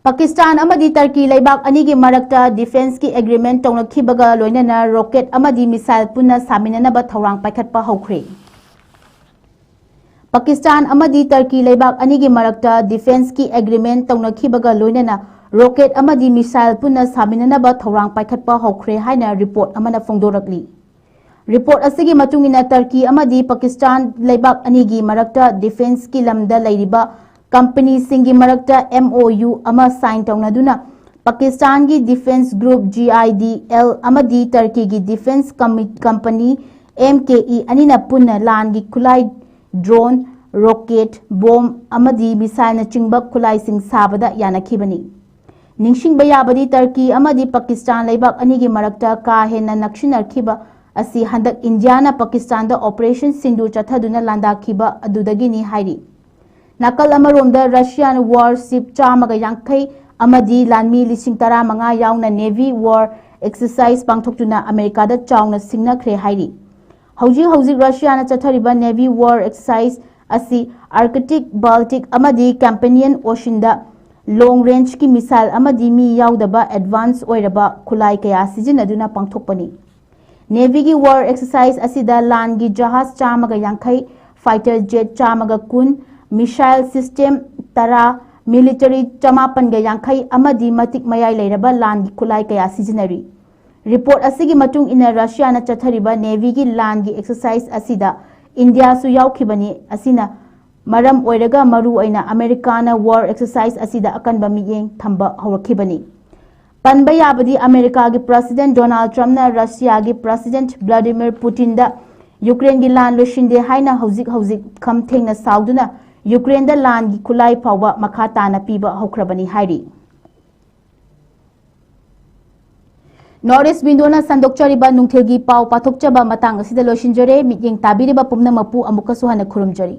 ꯄꯥꯀꯤꯁꯇꯥꯟ ꯑꯃꯗꯤ ꯇꯔꯀꯤ ꯂꯩꯕꯥꯛ ꯑꯅꯤꯒꯤ ꯃꯔꯛꯇ ꯗꯤꯐꯦꯟꯁꯀꯤ ꯑꯦꯒ꯭ꯔꯤꯃꯦꯟ ꯇꯧꯅꯈꯤꯕꯒ ꯂꯣꯏꯅꯅ ꯔꯣꯀꯦꯠ ꯑꯃꯗꯤ ꯃꯤꯁꯥꯏꯜ ꯄꯨꯟꯅ ꯁꯥꯃꯤꯟꯅꯅꯕ ꯊꯧꯔꯥꯡ ꯄꯥꯏꯈꯠꯄ ꯍꯧꯈ꯭ꯔꯦ꯫ ꯄꯥꯀꯤꯁꯇꯥꯟ ꯑꯃꯗꯤ ꯇꯔꯀꯤ ꯂꯩꯕꯥꯛ ꯑꯅꯤꯒꯤ ꯃꯔꯛꯇ ꯗꯤꯐꯦꯟꯁꯀꯤ ꯑꯦꯒ꯭ꯔꯤꯃꯦꯟ ꯇꯧꯅꯈꯤꯕꯒ ꯂꯣꯏꯅꯅ ꯔꯣꯀꯦꯠ ꯑꯃꯗꯤ ꯃꯤꯁꯥꯏꯜ ꯄꯨꯟꯅ ꯁꯥꯃꯤꯟꯅꯅꯕ ꯊꯧꯔꯥꯡ ꯄꯥꯏꯈꯠꯄ ꯍꯧꯈ꯭ꯔꯦ ꯍꯥꯏꯅ ꯔꯤꯄꯣꯔꯠ ꯑꯃꯅ ꯐꯣꯡꯗꯣꯔꯛꯂꯤ꯫ ꯔꯤꯄꯣꯔꯠ ꯑꯁꯤꯒꯤ ꯃꯇꯨꯡ ꯏꯟꯅ, ꯇꯔꯀꯤ ꯑꯃꯗꯤ ꯄꯥꯀꯤꯁꯇꯥꯟ ꯂꯩꯕꯥꯛ ꯑꯅꯤꯒꯤ ꯃꯔꯛꯇ ꯗꯤꯐꯦꯟꯁꯀꯤ ꯂꯝꯗ ꯂꯩꯔꯤꯕ ꯀꯝꯄꯅꯤꯁꯤꯡꯒꯤ ꯃꯔꯛꯇ MOU ꯑꯃ ꯁꯥꯏꯟ ꯇꯧꯅꯗꯨꯅ, ꯄꯥꯀꯤꯁꯇꯥꯟꯒꯤ ꯗꯤꯐꯦꯟꯁ ꯒ꯭ꯔꯨꯞ, GIDL, ꯑꯃꯗꯤ ꯇꯔꯀꯤꯒꯤ ꯗꯤꯐꯦꯟꯁ ꯀꯝꯃꯤ-, ꯀꯝꯄꯅꯤ, MKE, ꯑꯅꯤꯅ ꯄꯨꯟꯅ ꯂꯥꯟꯒꯤ ꯈꯨꯠꯂꯥꯏ, ꯗ꯭ꯔꯣꯟ, ꯔꯣꯀꯦꯠ, ꯕꯣꯝ ꯑꯃꯗꯤ ꯃꯤꯁꯥꯏꯜꯅꯆꯤꯡꯕ ꯈꯨꯠꯂꯥꯏꯁꯤꯡ ꯁꯥꯕꯗ ꯌꯥꯅꯈꯤꯕꯅꯤ꯫ ꯅꯤꯡꯁꯤꯡꯕ ꯌꯥꯕꯗꯤ, ꯇꯔꯀꯤ ꯑꯃꯗꯤ ꯄꯥꯀꯤꯁꯇꯥꯟ ꯂꯩꯕꯥꯛ ꯑꯅꯤꯒꯤ ꯃꯔꯛꯇ ꯀꯥ ꯍꯦꯟꯅ ꯅꯛꯁꯤꯟꯅꯈꯤꯕ ꯑꯁꯤ ꯍꯟꯗꯛ ꯏꯟꯗꯤꯌꯥꯅ ꯄꯥꯀꯤꯁꯇꯥꯟꯗ ꯑꯣꯄꯔꯦꯁꯟ ꯁꯤꯟꯗꯨꯔ ꯆꯠꯊꯗꯨꯅ ꯂꯥꯟꯗꯥꯈꯤꯕ ꯑꯗꯨꯗꯒꯤꯅꯤ ꯍꯥꯏꯔꯤ꯫ ꯅꯥꯀꯜ ꯑꯃꯔꯣꯝꯗ Russian warship ꯆꯥꯝꯃꯒ ꯌꯥꯡꯈꯩ ꯑꯃꯗꯤ ꯂꯥꯟꯃꯤ ꯂꯤꯁꯤꯡ ꯇꯔꯥꯃꯉꯥ ꯌꯥꯎꯅ Navy war exercise ꯄꯥꯡꯊꯣꯛꯇꯨꯅ ꯑꯃꯦꯔꯤꯀꯥꯗ ꯆꯥꯎꯅ ꯁꯤꯡꯅꯈ꯭ꯔꯦ ꯍꯥꯏꯔꯤ꯫ ꯍꯧꯖꯤꯛ ꯍꯧꯖꯤꯛ Russiaꯅ ꯆꯠꯊꯔꯤꯕ Navy war exercise ꯑꯁꯤ Arctic, Baltic ꯑꯃꯗꯤ Caspian Oceanꯗ long rangeꯀꯤ missile ꯑꯃꯗꯤ ꯃꯤ ꯌꯥꯎꯗꯕ advance ꯑꯣꯏꯔꯕ ꯈꯨꯠꯂꯥꯏ ꯀꯌꯥ ꯁꯤꯖꯤꯟꯅꯗꯨꯅ ꯄꯥꯡꯊꯣꯛꯄꯅꯤ꯫ Navyꯒꯤ war exercise ꯑꯁꯤꯗ ꯂꯥꯟꯒꯤ ꯖꯍꯥꯖ ꯆꯥꯝꯃꯒ ꯌꯥꯡꯈꯩ, fighter jet ꯆꯥꯝꯃꯒ ꯀꯨꯟ, missile system ꯇꯔꯥ, military ꯆꯃꯥꯄꯟꯒ ꯌꯥꯡꯈꯩ ꯑꯃꯗꯤ ꯃꯇꯤꯛ ꯃꯌꯥꯏ ꯂꯩꯔꯕ ꯂꯥꯟꯒꯤ ꯈꯨꯠꯂꯥꯏ ꯀꯌꯥ ꯁꯤꯖꯤꯟꯅꯔꯤ꯫ Report ꯑꯁꯤꯒꯤ ꯃꯇꯨꯡ ꯏꯟꯅ Russiaꯅ ꯆꯠꯊꯔꯤꯕ Navyꯒꯤ ꯂꯥꯟꯒꯤ exercise ꯑꯁꯤꯗ ꯏꯟꯗꯤꯌꯥꯁꯨ ꯌꯥꯎꯈꯤꯕꯅꯤ꯫ ꯑꯁꯤꯅ ꯃꯔꯝ ꯑꯣꯏꯔꯒ ꯃꯔꯨ ꯑꯣꯏꯅ ꯑꯃꯦꯔꯤꯀꯥꯅ war exercise ꯑꯁꯤꯗ ꯑꯀꯟꯕ ꯃꯤꯠꯌꯦꯡ ꯊꯝꯕ ꯍꯧꯔꯛꯈꯤꯕꯅꯤ꯫ ꯄꯟꯕ ꯌꯥꯕꯗꯤ ꯑꯃꯦꯔꯤꯀꯥꯒꯤ President Donald Trumpꯅ Russiaꯒꯤ President Vladimir Putinꯗ Ukraineꯒꯤ ꯂꯥꯟ ꯂꯣꯏꯁꯤꯟꯗꯦ ꯍꯥꯏꯅ ꯍꯧꯖꯤꯛ ꯍꯧꯖꯤꯛ ꯈꯝ ꯊꯦꯡꯅ ꯁꯥꯎꯗꯨꯅ Ukraineꯗ ꯂꯥꯟꯒꯤ ꯈꯨꯠꯂꯥꯏ ꯐꯥꯎꯕ ꯃꯈꯥ ꯇꯥꯅ ꯄꯤꯕ ꯍꯧꯈ꯭ꯔꯕꯅꯤ ꯍꯥꯏꯔꯤ꯫ North East Windowꯅ ꯁꯟꯗꯣꯛꯆꯔꯤꯕ ꯅꯨꯡꯊꯤꯜꯒꯤ ꯄꯥꯎ ꯄꯥꯊꯣꯛꯆꯕ ꯃꯇꯥꯡ ꯑꯁꯤꯗ ꯂꯣꯏꯁꯤꯟꯖꯔꯦ꯫ ꯃꯤꯠꯌꯦꯡ ꯇꯥꯕꯤꯔꯤꯕ ꯄꯨꯝꯅꯃꯛꯄꯨ ꯑꯃꯨꯛꯀꯁꯨ ꯍꯟꯅ ꯈꯨꯔꯨꯝꯖꯔꯤ꯫